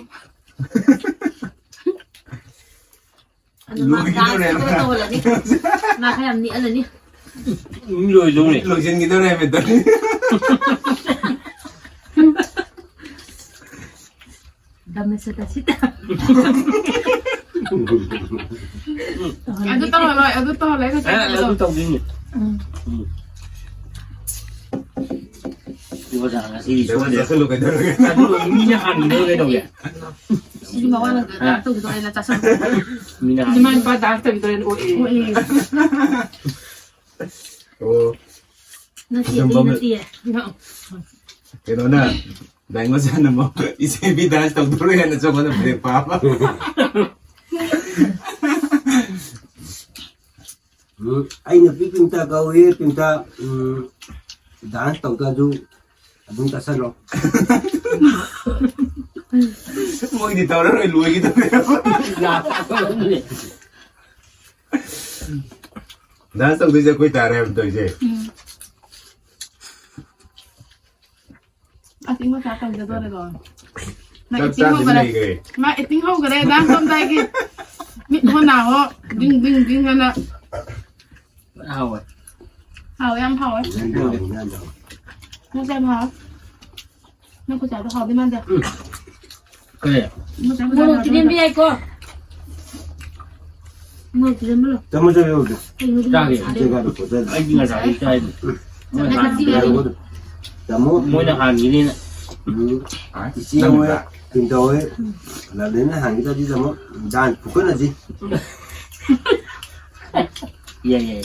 ꯑꯗꯨ ꯃꯥ ꯂꯣꯏꯒꯤꯗꯧꯔꯦ꯫ Dance ꯇꯧꯍꯜꯂꯅꯤ꯫ ꯃꯥ ꯈꯔ ꯌꯥꯝ ꯅꯤꯛꯍꯜꯂꯅꯤ꯫ ꯃꯤ ꯂꯣꯏꯗꯧꯔꯦ꯫ ꯂꯣꯏꯁꯤꯟꯈꯤꯗꯧꯔꯦ ꯍꯥꯏꯐꯦꯠꯇ꯫ ꯗꯝꯅ ꯁꯤꯠꯇ ꯁꯤꯠꯇ꯫ ꯑꯗꯨ ꯇꯧꯍꯜꯂꯣꯏ, ꯑꯗꯨ ꯇꯧꯍꯜꯂꯣꯏ, ꯑꯩꯅ ꯑꯦ, ꯑꯗꯨ ꯇꯧꯗꯣꯏꯅꯤ꯫ ꯎꯝ꯫ ꯎꯝ꯫ ꯑꯣꯖꯥ ꯉꯁꯤꯗꯤ ꯁꯣꯏꯗ꯭ꯔꯦ꯫ ꯆꯥꯁꯜꯂꯨ ꯀꯩꯗꯧꯔꯒꯦ? ꯑꯗꯨ ꯃꯤꯅ ꯍꯥꯟꯅ ꯀꯩꯗꯧꯒꯦ? ꯁꯤꯗꯤ ꯃꯋꯥ ꯂꯧꯗꯦ, ꯍꯥ? Dance ꯇꯧꯈꯤꯗꯣꯔꯦꯅ ꯆꯥꯁꯜꯂꯨ꯫ ꯃꯤꯅ ꯍꯥꯟꯅ ꯏꯃꯥ ꯏꯄꯥ dance ꯇꯧꯈꯤꯗꯣꯔꯦꯅ ꯑꯣꯛꯑꯦ꯫ ꯑꯣꯛꯑꯦ꯫ ꯑꯣ꯫ ꯅꯠꯇꯦ, ꯑꯗꯨꯝ ꯑꯗꯨꯗꯤ ꯐꯝꯃꯦ꯫ ꯅꯠꯇꯤꯌꯦ꯫ ꯀꯩꯅꯣꯅ, ꯗꯥꯏꯃꯟꯁꯟꯅ ꯑꯃꯨꯛ ꯏꯆꯦꯕꯤ dance ꯇꯧꯗꯣꯔꯦꯅ ꯁꯣꯝꯗ break ꯐꯥꯕ꯫ ꯎꯝ, ꯑꯩ ꯅꯨꯄꯤ ꯄꯤꯟꯇ ꯀꯧꯏ, ꯄꯤꯟꯇ, ꯎꯝ, dance ꯇꯧꯗ꯭ꯔꯁꯨ ꯑꯗꯨꯝ ꯆꯠꯁꯜꯂꯣ꯫ ꯃꯣꯏꯗꯤ ꯇꯧꯔꯔꯣꯏ, ꯂꯣꯏꯈꯤꯗꯧꯔꯦ꯫ Dance ꯇꯧꯗꯣꯏꯁꯦ ꯑꯩꯈꯣꯏ ꯇꯥꯔꯦ ꯍꯥꯏꯕ ꯇꯧꯔꯤꯁꯦ꯫ ꯎꯝ꯫ ꯑꯁ, ꯏꯃꯣ ꯆꯥ ꯇꯧꯖꯗꯣꯔꯦꯀꯣ꯫ ꯃꯥ ꯆꯥꯛ acting ꯆꯥꯗꯕꯤ ꯍꯧꯈꯔꯦ꯫ ꯂꯩꯈ꯭ꯔꯦ꯫ ꯃꯥ acting ꯍꯧꯈꯔꯦ, dance ꯇꯧꯔꯝꯗꯥꯏꯒꯤ꯫ ꯃꯤꯠ ꯍꯣ ꯅꯥ ꯍꯣ, ꯗꯤꯡ, ꯗꯤꯡ, ꯗꯤꯡ ꯑꯅ꯫ ꯍꯥꯎꯋꯦ꯫ ꯍꯥꯎꯋꯦ, ꯌꯥꯝ ꯍꯥꯎꯋꯦ꯫ ꯏꯟꯖꯥꯡ ꯍꯥꯎꯋꯦ, ꯏꯟꯖꯥꯡ ꯍꯥꯎꯋꯦ꯫ ꯃꯣꯏꯁꯦ ꯌꯥꯝ ꯍꯥꯎꯋꯦ꯫ ꯅꯪ ꯈꯨꯠ ꯆꯥꯗꯣ ꯍꯥꯎꯗꯤ ꯃꯥꯟꯗꯦ꯫ ꯀꯔꯤ? ꯃꯣꯔꯣꯛ ꯆꯤꯅꯦꯝꯕꯤ ꯌꯥꯏꯀꯣ? ꯃꯣꯔꯣꯛ ꯆꯤꯅꯦꯝꯕ ꯂꯣ꯫ ꯆꯥꯃꯁ ꯑꯃ ꯌꯧꯗꯦ꯫ ꯀꯩꯅꯣꯗꯤ ꯆꯥꯒꯦ꯫ ꯃꯣꯔꯣꯛ ꯆꯥꯗꯦ꯫ ꯏꯆꯦꯒꯗꯣ ꯄꯣꯠꯆꯩ꯫ ꯑꯩꯗꯤ ꯉꯁꯥꯏꯗꯩ ꯆꯥꯏꯅꯤ꯫ ꯃꯣꯏ ꯉꯁꯥꯏ ꯍꯥꯟꯈꯤꯅꯤ꯫ ꯆꯥꯏꯅꯤ꯫ ꯇꯥꯃꯣ꯫ ꯃꯣꯏꯅ ꯍꯥꯟꯈꯤꯅꯤꯅ꯫ ꯎꯝ꯫ ꯏꯆꯦ ꯍꯣꯏ, ꯄꯤꯟꯇ ꯍꯣꯏ, ꯂꯥꯂꯦꯟꯅ ꯍꯥꯟꯈꯤꯗ꯭ꯔꯗꯤ ꯇꯥꯃꯣ, dance ꯐꯨꯀꯠꯅꯁꯤ꯫ ꯌꯥꯏ, ꯌꯥꯏ꯫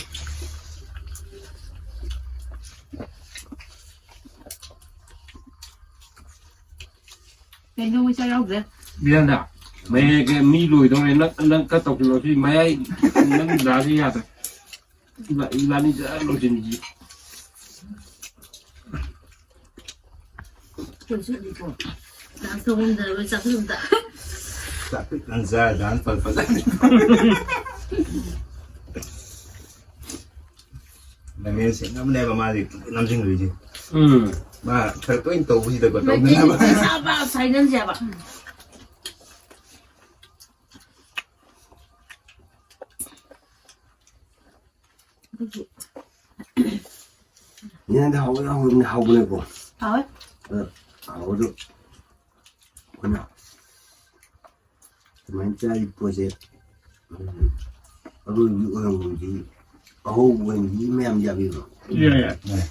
ꯀꯩꯅꯣ ꯃꯣꯏ ꯆꯥꯛ ꯌꯥꯎꯗ꯭ꯔꯦ꯫ ꯕꯤꯔꯦꯟꯗ, ꯃꯌꯥꯏꯒ ꯃꯤ ꯂꯣꯏꯗꯧꯔꯦ, ꯅꯪ, ꯅꯪ ꯀꯠ ꯇꯧꯁꯤꯜꯂꯣ, ꯁꯤ ꯃꯌꯥꯏ ꯅꯪ ꯗꯥꯁꯤ ꯌꯥꯗ꯭ꯔꯦ꯫ ꯏꯕꯥ-, ꯏꯕꯥꯅꯤ ꯖꯔ ꯂꯣꯏꯁꯤꯟꯁꯤ꯫ ꯀꯩꯁꯨ ꯏꯀꯣ꯫ ꯗꯥꯟꯁ ꯇꯧꯐꯝꯗ ꯂꯣꯏ ꯆꯥꯛꯈꯨꯝꯗ꯫ ꯆꯥꯛ ꯄꯤꯛ ꯊꯟ ꯆꯥꯔ ꯗꯥꯟꯁ ꯐꯖ ꯐꯖꯅ꯫ ꯂꯝꯖꯦꯜ ꯁꯦꯡꯅꯕꯅꯦꯕ ꯃꯥꯗꯤ ꯅꯝꯁꯤꯟꯈ꯭ꯔꯤꯁꯦ꯫ ꯎꯝ꯫ ꯃꯥ ꯈꯔ ꯇꯣꯏꯅ ꯇꯧꯕꯁꯤꯗꯀꯣ ꯃꯩꯇꯩ ꯇꯧꯅꯅꯕ꯫ ꯅꯨꯄꯤ ꯆꯥꯕ ꯁꯥꯏꯅꯟꯁꯦꯕ꯫ ꯌꯦꯟꯗꯤ ꯍꯥꯎꯕꯅ ꯍꯥꯎꯕꯅꯦ, ꯍꯥꯎꯕꯅꯦꯀꯣ꯫ ꯍꯥꯎꯋꯦ꯫ ꯑ, ꯍꯥꯎꯕꯗꯣ ꯑꯩꯈꯣꯏꯅ ꯁꯨꯃꯥꯏꯅ ꯆꯥꯔꯤꯕ ꯄꯣꯠꯁꯦ, ꯎꯝ, ꯑꯔꯣꯏꯕꯒꯤ ꯑꯣꯏꯔꯝꯕꯗꯤ ꯑꯍꯧꯕ ꯑꯣꯏꯔꯝꯕꯗꯤ ꯃꯌꯥꯝ ꯌꯥꯕꯤꯕ꯭ꯔꯣ? ꯌꯥꯏ, ꯌꯥꯏ꯫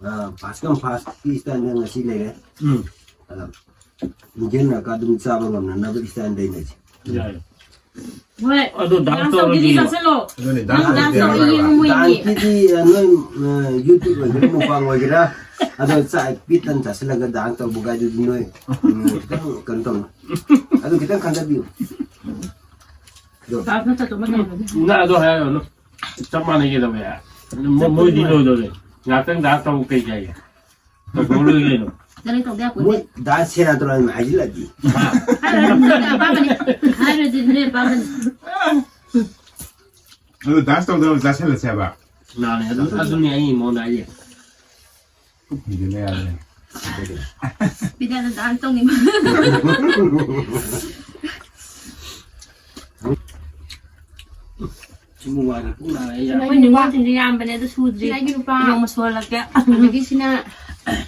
ꯑ, ꯐꯥꯁ ꯀꯝ ꯐꯥꯁꯀꯤ ꯁ꯭ꯇꯥꯏꯜꯗ ꯉꯁꯤ ꯂꯩꯔꯦ꯫ ꯎꯝ꯫ ꯑꯗ ꯅꯤꯡꯁꯤꯡꯅꯔꯒ ꯑꯗꯨꯝ ꯆꯥꯕ ꯉꯝꯅꯅꯕ ꯁ꯭ꯇꯥꯏꯜ ꯂꯩꯅꯁꯦ꯫ ꯌꯥꯏ꯫ ꯍꯣꯏ꯫ ꯑꯗꯣ ꯗꯥꯟꯁ ꯗꯥꯟꯁ ꯇꯧꯔꯗꯤ ꯇꯧꯔꯗꯤ ꯆꯠꯁꯜꯂꯣ꯫ ꯑꯗꯨꯅꯦ, ꯅꯪ ꯗꯥꯟꯁ ꯗꯥꯟꯁ ꯇꯧꯔꯗꯤ ꯇꯧꯔ ꯌꯦꯡꯉꯣ ꯌꯦꯡꯉꯣ꯫ ꯃꯣꯏꯒꯤ꯫ ꯗꯥꯟꯁꯀꯤꯗꯤ, ꯑ, ꯅꯣꯏ, ꯑ, YouTube ꯑꯣꯏꯒꯦꯔꯥ, ꯃꯨꯛꯕꯥꯡ ꯑꯣꯏꯒꯦꯔꯥ, ꯑꯗꯣ ꯆꯥꯛ ꯄꯤꯛ ꯊꯟ ꯆꯥꯁꯤꯜꯂꯒ ꯗꯥꯟꯁ ꯇꯧꯕ ꯀꯥꯏꯗꯨꯗꯤ ꯅꯣꯏ, ꯎꯝ, ꯈꯤꯇꯪ ꯀꯩꯅꯣ ꯇꯧꯅꯤ꯫ ꯑꯗꯨ ꯈꯤꯇꯪ ꯈꯟꯊꯕꯤꯌꯨ꯫ ꯑꯗꯣ ꯗꯥꯟꯁ ꯅꯠꯇ꯭ꯔꯁꯨ ꯑꯃ ꯇꯧꯔꯒꯦ꯫ ꯅꯪ ꯑꯗꯣ ꯍꯥꯏꯔꯅꯨ꯫ ꯆꯞ ꯃꯥꯟꯅꯩ ꯀꯩꯗꯧꯋꯦ? ꯃꯣ-, ꯃꯣꯏꯗꯤ ꯂꯣꯏꯗꯧꯔꯦ꯫ ꯉꯥꯛꯇꯪ ꯗꯥꯟꯁ ꯇꯧꯕ ꯀꯩ ꯀꯥꯏꯒꯦ? ꯇꯧꯊꯣꯛꯑ ꯂꯣꯏꯔꯦ ꯀꯩꯅꯣ꯫ ꯅꯪ ꯇꯧꯗ ꯌꯥꯄꯣꯠꯇꯦ꯫ ꯃꯣꯏ ꯗꯥꯟꯁ ꯁꯦꯔꯥꯟ ꯇꯨꯔꯥꯟ ꯍꯥꯏꯖꯤꯜꯂꯗꯤ꯫ ꯍꯥꯏꯔꯨꯔꯗꯤ ꯅꯣꯏ ꯑꯄꯥꯝꯕꯅꯤ꯫ ꯍꯥꯏꯔꯨꯔꯗꯤ ꯅꯣꯏ ꯑꯄꯥꯝꯕꯅꯤ꯫ ꯑꯗꯨ ꯗꯥꯟꯁ ꯇꯧꯗꯅꯕ ꯆꯥꯁꯤꯜꯂꯁꯦ ꯍꯥꯏꯕ꯫ ꯃꯥꯅꯦ, ꯑꯗꯨ, ꯑꯗꯨꯅꯦ ꯑꯩ ꯃꯉꯣꯟꯗ ꯍꯥꯏꯁꯦ꯫ ꯄꯨꯛ ꯊꯤꯟꯖꯤꯜꯂ ꯌꯥꯔꯦ꯫ ꯕꯤꯗ꯭ꯌꯥꯅ ꯗꯥꯟꯁ ꯇꯧꯅꯤꯡꯕ꯫ ꯁꯤꯕꯨ ꯋꯥꯔꯦ, ꯄꯨꯛ ꯅꯥꯔꯦ, ꯑꯩ ꯌꯥꯔꯦ꯫ ꯑꯩꯈꯣꯏ ꯅꯤꯉꯣꯜꯁꯤꯡꯁꯨ ꯌꯥꯝꯕꯅꯦ, ꯑꯗꯨ ꯁꯨꯗ꯭ꯔꯤ꯫ ꯁꯤꯅ ꯑꯩꯒꯤ ꯅꯨꯄꯥ꯫ ꯌꯦꯔꯨꯝ ꯁꯨꯍꯜꯂꯛꯀꯦ꯫ ꯑꯗꯒꯤ ꯁꯤꯅ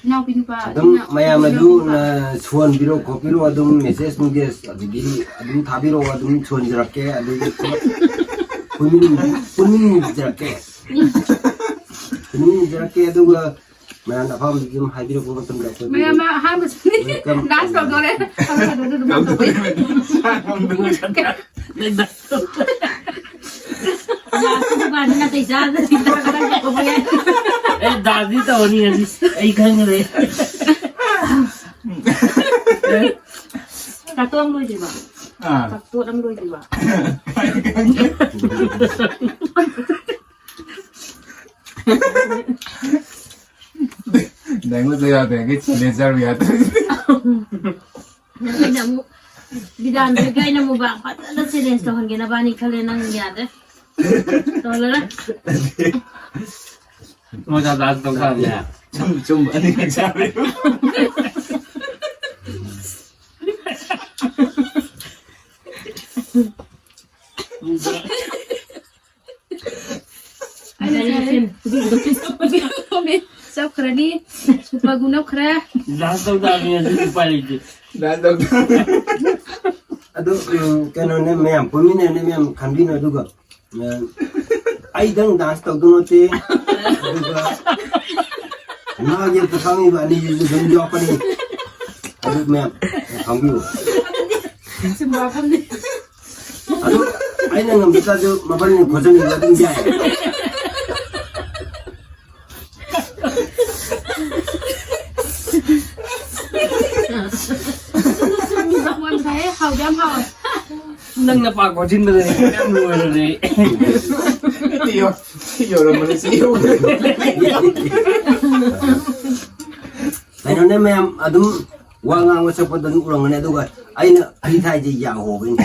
ꯏꯅꯥꯎꯄꯤ ꯅꯨꯄꯥ, ꯑꯗꯨꯝ ꯁꯤꯅ ꯃꯌꯥꯝ ꯑꯗꯨ, ꯏꯅꯥꯎꯄꯤ ꯅꯨꯄꯥ꯫ ꯑ, ꯁꯨꯍꯟꯕꯤꯔꯣ ꯈꯣꯠꯄꯤꯔꯣ, ꯑꯗꯨꯝ ꯃꯦꯁꯦꯖ ꯅꯨꯡꯁꯦꯖ ꯑꯗꯒꯤ ꯑꯗꯨꯝ ꯊꯥꯕꯤꯔꯛꯑꯣ, ꯑꯗꯨꯝ ꯁꯨꯍꯟꯖꯔꯛꯀꯦ, ꯑꯗꯒꯤ ꯄꯨꯟꯃꯤꯟ-, ꯄꯨꯟꯃꯤꯟꯅꯖꯔꯛꯀꯦ꯫ ꯄꯨꯟꯃꯤꯟꯅꯖꯔꯛꯀꯦ, ꯑꯗꯨꯒ ꯃꯌꯥꯝꯅ ꯑꯄꯥꯝꯕꯗꯨ ꯑꯗꯨꯝ ꯍꯥꯏꯕꯤꯔꯛꯄ ꯃꯇꯝꯗ ꯑꯩꯈꯣꯏ ꯃꯌꯥꯝ ꯑꯍꯥꯟꯕꯁꯤꯗꯤ ꯗꯥꯟꯁ ꯇꯧꯗꯣꯔꯦ꯫ ꯑꯗꯨꯒ ꯑꯗꯨꯝ ꯇꯧꯗꯣꯔꯦ꯫ ꯗꯥꯟꯁ ꯗꯨꯀꯥꯟꯗ ꯅꯥꯇꯩ ꯆꯥꯗ꯭ꯔꯗꯤ ꯗꯥꯟꯁ ꯇꯧꯕ ꯌꯥꯏ꯫ ꯑꯦ, ꯗꯥꯟꯁꯇꯤ ꯇꯧꯔꯅꯤ ꯍꯧꯖꯤꯛ꯫ ꯑꯩ ꯈꯪꯈ꯭ꯔꯦ꯫ ꯆꯥꯛꯇꯣꯛ ꯑꯃ ꯂꯣꯏꯗ꯭ꯔꯤꯕ? ꯑꯥ꯫ ꯆꯥꯛꯇꯣꯛ ꯑꯃ ꯂꯣꯏꯗ꯭ꯔꯤꯕ? ꯅꯪꯉꯣꯟꯗ ꯌꯥꯗ꯭ꯔꯤꯉꯩ ꯆꯦꯂꯦꯟꯖꯔ ꯌꯥꯗ꯭ꯔꯦ꯫ ꯑꯩꯅ ꯑꯃꯨꯛ ꯕꯤꯗꯥꯟꯗꯒꯤ ꯑꯩꯅ ꯃꯨꯛꯕꯥꯡ ꯐꯖꯅ ꯆꯦꯂꯦꯟꯖ ꯇꯧꯍꯟꯒꯦ ꯅꯕꯥꯅꯤ ꯈꯜꯂꯦ, ꯅꯪ ꯌꯥꯗ꯭ꯔꯦ꯫ ꯇꯧꯍꯜꯂꯔꯣꯏ꯫ ꯃꯣꯏꯗ ꯗꯥꯟꯁ ꯇꯧ ꯇꯥꯕꯅꯦ꯫ ꯁꯨꯝ ꯁꯨꯝ ꯑꯅꯤꯈꯛ ꯆꯥꯕꯤꯌꯨ꯫ ꯑꯩꯅ ꯆꯠꯈ꯭ꯔꯅꯤ꯫ Super glue ꯅꯞꯈ꯭ꯔꯦ꯫ ꯗꯥꯟꯁ ꯇꯧ ꯇꯥꯕꯅꯦ, ꯑꯗꯨꯗꯤ ꯎꯄꯥꯏ ꯂꯩꯇꯦ꯫ ꯗꯥꯟꯁ ꯇꯧ ꯇꯥꯕꯅꯦ꯫ ꯑꯗꯨ ꯎꯝ, ꯀꯩꯅꯣꯅꯦ, ꯃꯌꯥꯝ ꯄꯨꯟꯃꯤꯟꯅꯔꯅꯦ, ꯃꯌꯥꯝ ꯈꯟꯕꯤꯅꯣ꯫ ꯑꯗꯨꯒ ꯎꯝ, ꯑꯩꯗꯪ ꯗꯥꯟꯁ ꯇꯧꯗꯧ ꯅꯠꯇꯦ꯫ ꯑꯗꯨꯒ ꯃꯥꯒꯤ ꯈꯪꯉꯤꯕ ꯑꯅꯤꯁꯤꯁꯨ ꯑꯗꯨꯝ ꯌꯥꯎꯔꯛꯀꯅꯤ꯫ ꯑꯗꯨ ꯃꯌꯥꯝ ꯈꯪꯕꯤꯌꯨ꯫ ꯑꯗꯨ ꯑꯩꯅ ꯉꯝꯗ ꯇꯥꯔꯁꯨ ꯃꯕꯥꯅꯤꯅ ꯈꯣꯠꯆꯟꯕꯤꯕ ꯑꯗꯨꯝ ꯌꯥꯏ꯫ ꯌꯥꯝ ꯐꯩꯌꯦ, ꯍꯥꯎꯗꯤ ꯌꯥꯝ ꯍꯥꯎꯋꯦ꯫ ꯅꯪꯅ ꯄꯥꯛ ꯀꯣꯠꯁꯤꯟꯕꯗꯅꯦ ꯌꯥꯝ ꯂꯣꯏꯔꯕꯅꯦ꯫ ꯌꯧꯔꯝꯕꯅꯦ ꯁꯤ ꯌꯧꯔꯦ꯫ ꯀꯩꯅꯣꯅꯦ, ꯃꯌꯥꯝ ꯑꯗꯨꯝ ꯋꯥ ꯉꯥꯡꯕ ꯁꯛꯄꯗ ꯑꯗꯨꯝ ꯎꯔꯝꯒꯅꯤ꯫ ꯑꯗꯨꯒ ꯑꯩꯅ ꯑꯍꯩ ꯊꯥꯏꯁꯦ ꯌꯥ ꯍꯣꯕꯩꯅꯦ꯫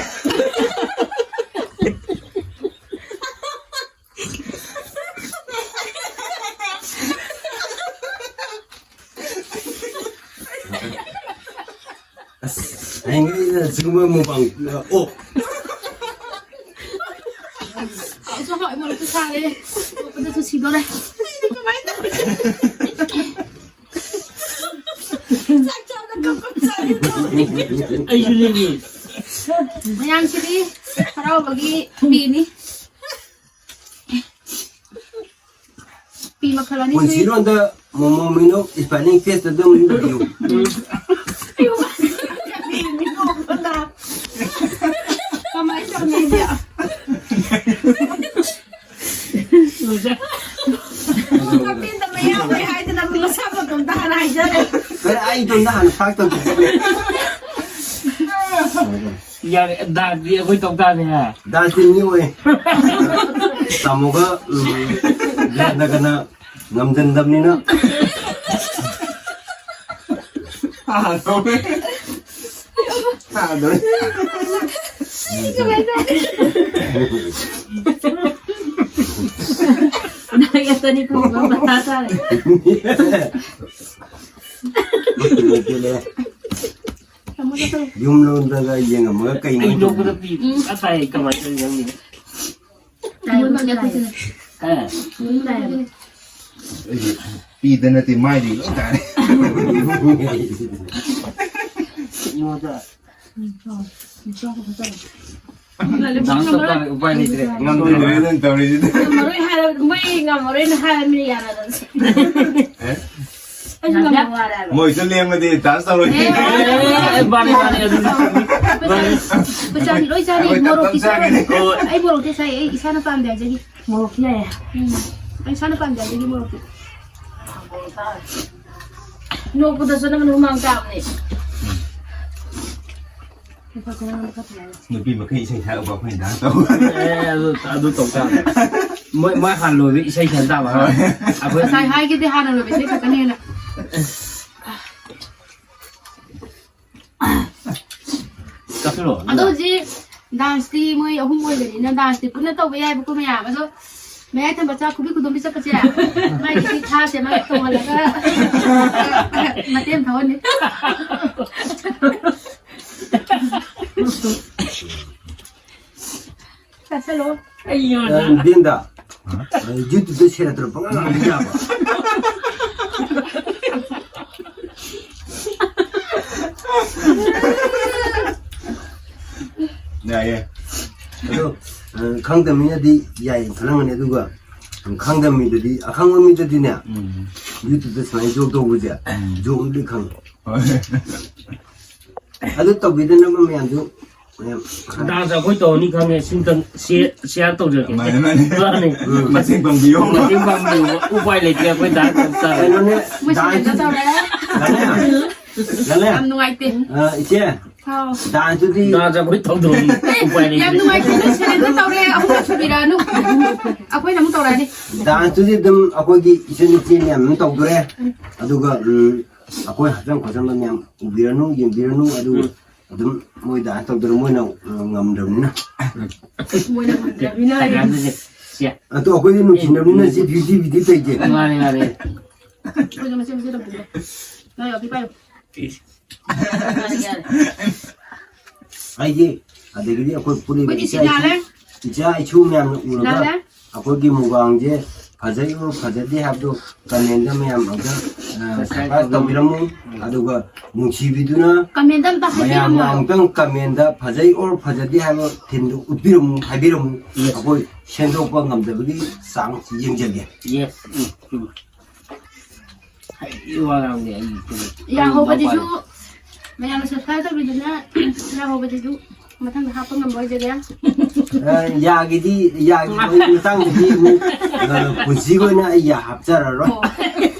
ꯑꯁ, ꯍꯌꯦꯡꯒꯩꯗꯤ ꯁꯤꯒꯨꯝꯕ ꯃꯨꯛꯕꯥꯡ ꯑꯣ꯫ ꯍꯥꯎꯁꯨ ꯍꯥꯎꯋꯦ, ꯃꯣꯔꯣꯛꯁꯨ ꯁꯥꯔꯦ꯫ ꯅꯣꯛꯄꯗꯁꯨ ꯁꯤꯗꯣꯔꯦ꯫ ꯀꯃꯥꯏꯅ ꯇꯧꯔꯤꯅꯣ? ꯆꯥꯛ ꯆꯥꯕꯗ ꯀꯞ ꯀꯞ ꯆꯥꯔꯦ꯫ ꯑꯩꯁꯨꯅꯤꯅꯦ꯫ ꯃꯌꯥꯝꯁꯤꯗꯤ ꯍꯔꯥꯎꯕꯒꯤ ꯄꯤꯅꯤ꯫ ꯄꯤ ꯃꯈꯜ ꯑꯅꯤ ꯁꯨꯏ꯫ ꯄꯨꯟꯁꯤꯔꯣꯟꯗ ꯃꯣꯃꯣ ꯃꯤꯅꯣꯛ ꯏꯁꯄꯦꯂꯤꯡ ꯇꯦꯁ ꯑꯗꯨꯝ ꯏꯕꯤꯌꯨ꯫ ꯀꯃꯥꯏꯅ ꯇꯧꯅꯤ? ꯃꯇꯦꯟꯗ ꯃꯌꯥꯝ ꯂꯩ ꯍꯥꯏꯗꯅ ꯃꯁꯥ ꯃꯇꯣꯝꯇ ꯍꯥꯟꯅ ꯍꯥꯏꯖꯔꯦ꯫ ꯀꯔꯤ ꯑꯩꯗꯣ ꯍꯥꯟꯅ ꯐꯥꯛ ꯇꯧꯊꯣꯛꯀꯅꯤ꯫ ꯌꯥꯔꯦ, ꯗꯥꯟꯁꯇꯤ ꯑꯩꯈꯣꯏ ꯇꯧ ꯇꯥꯕꯅꯤ, ꯍꯥ? ꯗꯥꯟꯁꯇꯤ ꯃꯤ ꯑꯣꯏ꯫ ꯇꯥꯃꯣꯒ, ꯎꯝ, ꯌꯥꯅꯒꯅ ꯉꯝꯖꯟꯗꯕꯅꯤꯅ꯫ ꯊꯥꯗꯧꯔꯦ꯫ ꯊꯥꯗꯧꯔꯦ꯫ ꯅꯪ ꯑꯇꯅꯤ ꯊꯣꯡꯕ ꯃꯊꯥ ꯁꯥꯔꯦ꯫ ꯌꯨꯝ ꯂꯣꯝꯗꯒ ꯌꯦꯡꯉꯝꯃꯒ ꯀꯩꯅꯣ ꯑꯩ ꯅꯣꯛꯄꯗ ꯄꯤ ꯎꯝ꯫ ꯑꯇꯥꯏ ꯀꯃꯥꯏꯅ ꯇꯧꯔꯤ ꯈꯪꯗꯦ꯫ ꯇꯥꯏ, ꯃꯣꯏ ꯇꯥꯏ꯫ ꯑ꯫ ꯃꯣꯏ ꯇꯥꯏ꯫ ꯑꯩꯗꯤ ꯄꯤꯗ ꯅꯠꯇꯦ, ꯃꯥꯏꯗꯤ ꯂꯣꯏ ꯇꯥꯔꯦ꯫ ꯀꯩꯅꯣꯗ꯫ ꯗꯥꯟꯁ ꯇꯧ ꯇꯥꯔꯦ, ꯎꯄꯥꯏ ꯂꯩꯇ꯭ꯔꯦ꯫ ꯉꯝꯗ꯭ꯔꯦ꯫ ꯂꯣꯏꯔꯦ ꯅꯪ ꯇꯧꯔꯤꯁꯤꯗꯤ꯫ ꯉꯝꯃꯔꯣꯏ ꯍꯥꯏꯔ-, ꯃꯣꯏ ꯉꯝꯃꯔꯣꯏꯅ ꯍꯥꯏꯔꯕꯅꯤꯅ ꯌꯥꯅꯗꯕꯁꯦ꯫ ꯑꯦ? ꯑꯩꯁꯨ ꯉꯝꯕ ꯋꯥꯔꯦ ꯍꯥꯏꯕ꯫ ꯃꯣꯏꯁꯨ ꯂꯦꯝꯃꯗꯤ ꯗꯥꯟꯁ ꯇꯧꯔꯣꯏ꯫ ꯑꯦ, ꯑꯦ, ꯑꯦ, ꯃꯥꯅꯤ, ꯃꯥꯅꯤ, ꯑꯗꯨꯗꯤ꯫ ꯄꯩꯁꯥ, ꯄꯩꯁꯥꯗꯤ ꯂꯣꯏ ꯆꯥꯔꯤ, ꯑꯩꯈꯣꯏ ꯃꯣꯔꯣꯛꯇꯤ ꯇꯞ ꯇꯞ ꯆꯥꯔꯤ꯫ ꯆꯥꯒꯤꯅꯤ꯫ ꯍꯣꯏ꯫ ꯑꯩ ꯃꯣꯔꯣꯛꯇꯤ ꯆꯥꯏ, ꯑꯩ ꯏꯁꯥꯅ ꯄꯥꯝꯗꯦ ꯍꯥꯏꯖꯒꯦ꯫ ꯃꯣꯔꯣꯛꯇꯤ ꯌꯥꯏꯌꯦ꯫ ꯎꯝ꯫ ꯑꯩ ꯏꯁꯥꯅ ꯄꯥꯝꯗꯦ ꯍꯥꯏꯖꯒꯦ ꯃꯣꯔꯣꯛꯇꯤ꯫ ꯅꯣꯛꯄꯗꯁꯨ ꯅꯪ ꯍꯨꯃꯥꯡ ꯇꯥꯕꯅꯦ꯫ ꯅꯨꯄꯤ ꯃꯈꯩ ꯏꯁꯩ ꯁꯛꯂꯛꯄ ꯑꯩꯈꯣꯏꯅ ꯗꯥꯟꯁ ꯇꯧꯕ꯫ ꯑꯦ, ꯑꯗꯨ, ꯑꯗꯨ ꯇꯧ ꯇꯥꯕꯅꯤ꯫ ꯃꯣꯏ, ꯃꯣꯏ ꯍꯥꯟꯅ ꯂꯣꯏꯕ ꯏꯁꯩ ꯁꯛ ꯇꯥꯕ꯫ ꯍꯣꯏ꯫ ꯑꯩꯈꯣꯏ ꯉꯁꯥꯏ ꯍꯥꯏꯒꯤꯗꯤ ꯍꯥꯟꯅ ꯂꯣꯏꯕ ꯏꯁꯩ ꯁꯛꯀꯅꯤꯅ꯫ ꯆꯠꯁꯤꯔꯣ? ꯑꯗꯣ ꯍꯧꯖꯤꯛ ꯗꯥꯟꯁꯇꯤ ꯃꯣꯏ ꯑꯍꯨꯝ ꯑꯣꯏꯕꯅꯤꯅ ꯗꯥꯟꯁꯇꯤ ꯄꯨꯟꯅ ꯇꯧꯕ ꯌꯥꯏꯕꯀꯣ ꯃꯌꯥꯝ꯫ ꯑꯗꯣ ꯃꯌꯥꯏ ꯊꯪꯕ ꯆꯥꯛ ꯈꯨꯕꯤ ꯈꯨꯗꯣꯝꯕꯤ ꯆꯠꯄꯁꯦ, ꯃꯥꯏꯗꯤ ꯊꯥꯁꯦ ꯃꯥꯏ ꯇꯣꯡꯍꯜꯂꯒ ꯃꯇꯦꯛ ꯑꯃ ꯊꯧꯍꯟꯅꯤ꯫ ꯆꯠꯁꯜꯂꯣ꯫ ꯑꯩ ꯌꯣꯟ-, ꯑ, ꯕꯦꯟꯗ, ꯑ, YouTube-ꯇ ꯁꯦꯔꯥꯟ ꯇꯨꯔꯥꯟ ꯄꯪꯉꯥꯡ ꯉꯥꯡꯕ ꯌꯥꯕ? ꯌꯥꯏꯌꯦ꯫ ꯑꯗꯣ, ꯑ, ꯈꯪꯗꯕ ꯃꯤꯅꯗꯤ ꯌꯥꯏꯌꯦꯅ ꯈꯜꯂꯝꯒꯅꯤ, ꯑꯗꯨꯒ ꯈꯪꯗꯕ ꯃꯤꯗꯨꯗꯤ, ꯑꯈꯪꯕ ꯃꯤꯗꯨꯗꯤꯅꯦ, ꯎꯝ꯫ YouTube-ꯇ ꯁꯨꯃꯥꯏꯅ ꯖꯣꯛ ꯇꯧꯕꯁꯦ, ꯎꯝ꯫ ꯖꯣꯛ ꯑꯃꯗꯤ ꯈꯪꯉꯦ꯫ ꯍꯣꯏ꯫ ꯑꯗꯨ ꯇꯧꯕꯤꯗꯅꯕ ꯃꯌꯥꯝꯁꯨ, ꯃꯌꯥꯝ ꯈꯔ ꯗꯥꯟꯁ ꯑꯩꯈꯣꯏ ꯇꯧꯔꯅꯤ ꯈꯪꯉꯦ, ꯁꯤꯝꯇꯪ ꯁꯦ-, ꯁꯤꯌꯥꯔ ꯇꯧꯖꯔꯛꯀꯦ꯫ ꯃꯥꯅꯦ, ꯃꯥꯅꯦ꯫ ꯃꯥꯅꯦ꯫ ꯎꯝ꯫ ꯃꯇꯦꯡ ꯄꯥꯡꯕꯤꯌꯨ꯫ ꯃꯇꯦꯡ ꯄꯥꯡꯕꯤꯌꯨ꯫ ꯎꯄꯥꯏ ꯂꯩꯇ꯭ꯔꯦ ꯑꯩꯈꯣꯏ ꯗꯥꯟꯁ ꯇꯧ ꯇꯥꯔꯦ꯫ ꯀꯩꯅꯣꯅꯦ, ꯃꯣꯏ ꯁꯦꯂꯦꯟꯗꯔ ꯗꯥꯟꯁ ꯇꯧꯔꯦ꯫ ꯀꯩꯅꯣ? ꯂꯥꯂꯦ꯫ ꯌꯥꯝ ꯅꯨꯡꯉꯥꯏꯇꯦ꯫ ꯑ, ꯏꯆꯦ꯫ ꯍꯥꯎ꯫ Danceꯇꯨꯗꯤ ꯗꯥ ꯖꯒꯣꯏ ꯇꯧꯗꯧꯔꯤ꯫ ꯎꯄꯥꯏ ꯂꯩꯇꯦ꯫ ꯌꯥꯝ ꯅꯨꯡꯉꯥꯏꯇꯦ, ꯅꯣꯏ ꯁꯦꯂꯦꯟꯗ ꯇꯧꯔꯦ, ꯑꯍꯨꯝꯂꯛ ꯁꯨꯕꯤꯔꯛꯑꯅꯨ꯫ ꯑꯩꯈꯣꯏꯅ ꯑꯃꯨꯛ ꯇꯧꯔꯛꯑꯅꯤ꯫ Danceꯇꯨꯗꯤ ꯑꯗꯨꯝ ꯑꯩꯈꯣꯏꯒꯤ ꯏꯆꯟ ꯏꯆꯦ ꯃꯌꯥꯝ ꯑꯗꯨꯝ ꯇꯧꯗꯣꯔꯦ꯫ ꯑꯗꯨꯒ, ꯎꯝ, ꯑꯩꯈꯣꯏ ꯍꯛꯆꯥꯡ ꯈꯣꯠꯆꯥꯟꯕ ꯃꯌꯥꯝ ꯎꯕꯤꯔꯅꯨ, ꯌꯦꯡꯕꯤꯔꯅꯨ꯫ ꯑꯗꯨ ꯎꯝ꯫ ꯑꯗꯨꯝ ꯃꯣꯏ dance ꯇꯧꯗꯣꯔꯦ, ꯃꯣꯏꯅ, ꯑ, ꯉꯝꯗ꯭ꯔꯕꯅꯤꯅ꯫ ꯃꯣꯏꯅ ꯉꯝꯗ꯭ꯔꯕꯅꯤꯅ꯫ ꯑꯗꯨꯗꯤ, ꯁꯦ꯫ ꯑꯗꯣ ꯑꯩꯈꯣꯏꯗꯤ ꯅꯨꯡꯁꯤꯅꯕꯅꯤꯅ ꯁꯤ beauty beauty ꯇꯧꯏꯁꯦ꯫ ꯃꯥꯅꯦ, ꯃꯥꯅꯦ꯫ ꯑꯩꯈꯣꯏꯁꯨ ꯃꯆꯦꯠ ꯃꯆꯦꯠ ꯇꯧꯕꯤꯔꯣ꯫ ꯅꯪ ꯌꯥꯎꯕꯤ ꯄꯥꯏꯌꯨ꯫ ꯑꯩꯒꯤ, ꯑꯗꯒꯤꯗꯤ ꯑꯩꯈꯣꯏ ꯄꯨꯜꯂꯤꯕ ꯑꯩꯈꯣꯏꯗꯤ ꯏꯆꯥ ꯏꯁꯨ, ꯁꯤꯅꯥꯔꯦ꯫ ꯏꯆꯥ ꯏꯁꯨ ꯃꯌꯥꯝꯅ ꯎꯔꯒ ꯁꯤꯅꯥꯔꯦ꯫ ꯑꯩꯈꯣꯏꯒꯤ ꯃꯨꯛꯕꯥꯡꯁꯦ ꯐꯖꯩ or ꯐꯖꯗꯦ ꯍꯥꯏꯕꯗꯨ commentꯇ ꯃꯌꯥꯝ ꯑꯝꯇ, ꯑ, subscribe ꯇꯧꯕꯤꯔꯝꯃꯨ꯫ ꯑꯗꯨꯒ ꯅꯨꯡꯁꯤꯕꯤꯗꯨꯅ ꯀꯃꯦꯟꯗ ꯑꯝꯇ ꯃꯌꯥꯝꯅ ꯍꯥꯏꯕꯤꯔꯝꯃꯣ꯫ ꯑꯃꯨꯛꯇꯪ commentꯇ ꯐꯖꯩ or ꯐꯖꯗꯦ ꯍꯥꯏꯕ ꯊꯤꯝꯗꯨ ꯎꯠꯄꯤꯔꯝꯃꯨ, ꯍꯥꯏꯕꯤꯔꯝꯃꯨ꯫ Yes꯫ ꯑꯩꯈꯣꯏ ꯁꯦꯝꯗꯣꯛꯄ ꯉꯝꯗꯕꯒꯤ ꯆꯥꯡ ꯌꯦꯡꯖꯒꯦ꯫ Yes꯫ ꯎꯝ, ꯎꯝ꯫ ꯑꯩ ꯋꯥ ꯉꯥꯡꯗꯦ, ꯑꯩ ꯀꯩꯅꯣ, ꯌꯥꯍꯧꯕꯗꯨꯁꯨ ꯑꯩ ꯅꯨꯄꯥꯅꯤ꯫ ꯃꯌꯥꯝꯅ subscribe ꯇꯧꯕꯤꯗꯨꯅ ꯌꯥꯍꯧꯕꯗꯨꯁꯨ ꯃꯊꯪꯗ ꯍꯥꯞꯄ ꯉꯝꯕ ꯑꯣꯏꯖꯒꯦ꯫ ꯑ, ꯌꯥꯒꯤꯗꯤ, ꯌꯥꯒꯤ ꯃꯇꯥꯡꯗꯗꯤ ꯑꯃꯨꯛ, ꯑ, ꯄꯨꯟꯁꯤꯒꯤ ꯑꯣꯏꯅ ꯑꯩ ꯌꯥ ꯍꯥꯞꯆꯔꯔꯣꯏ꯫ ꯑꯣ꯫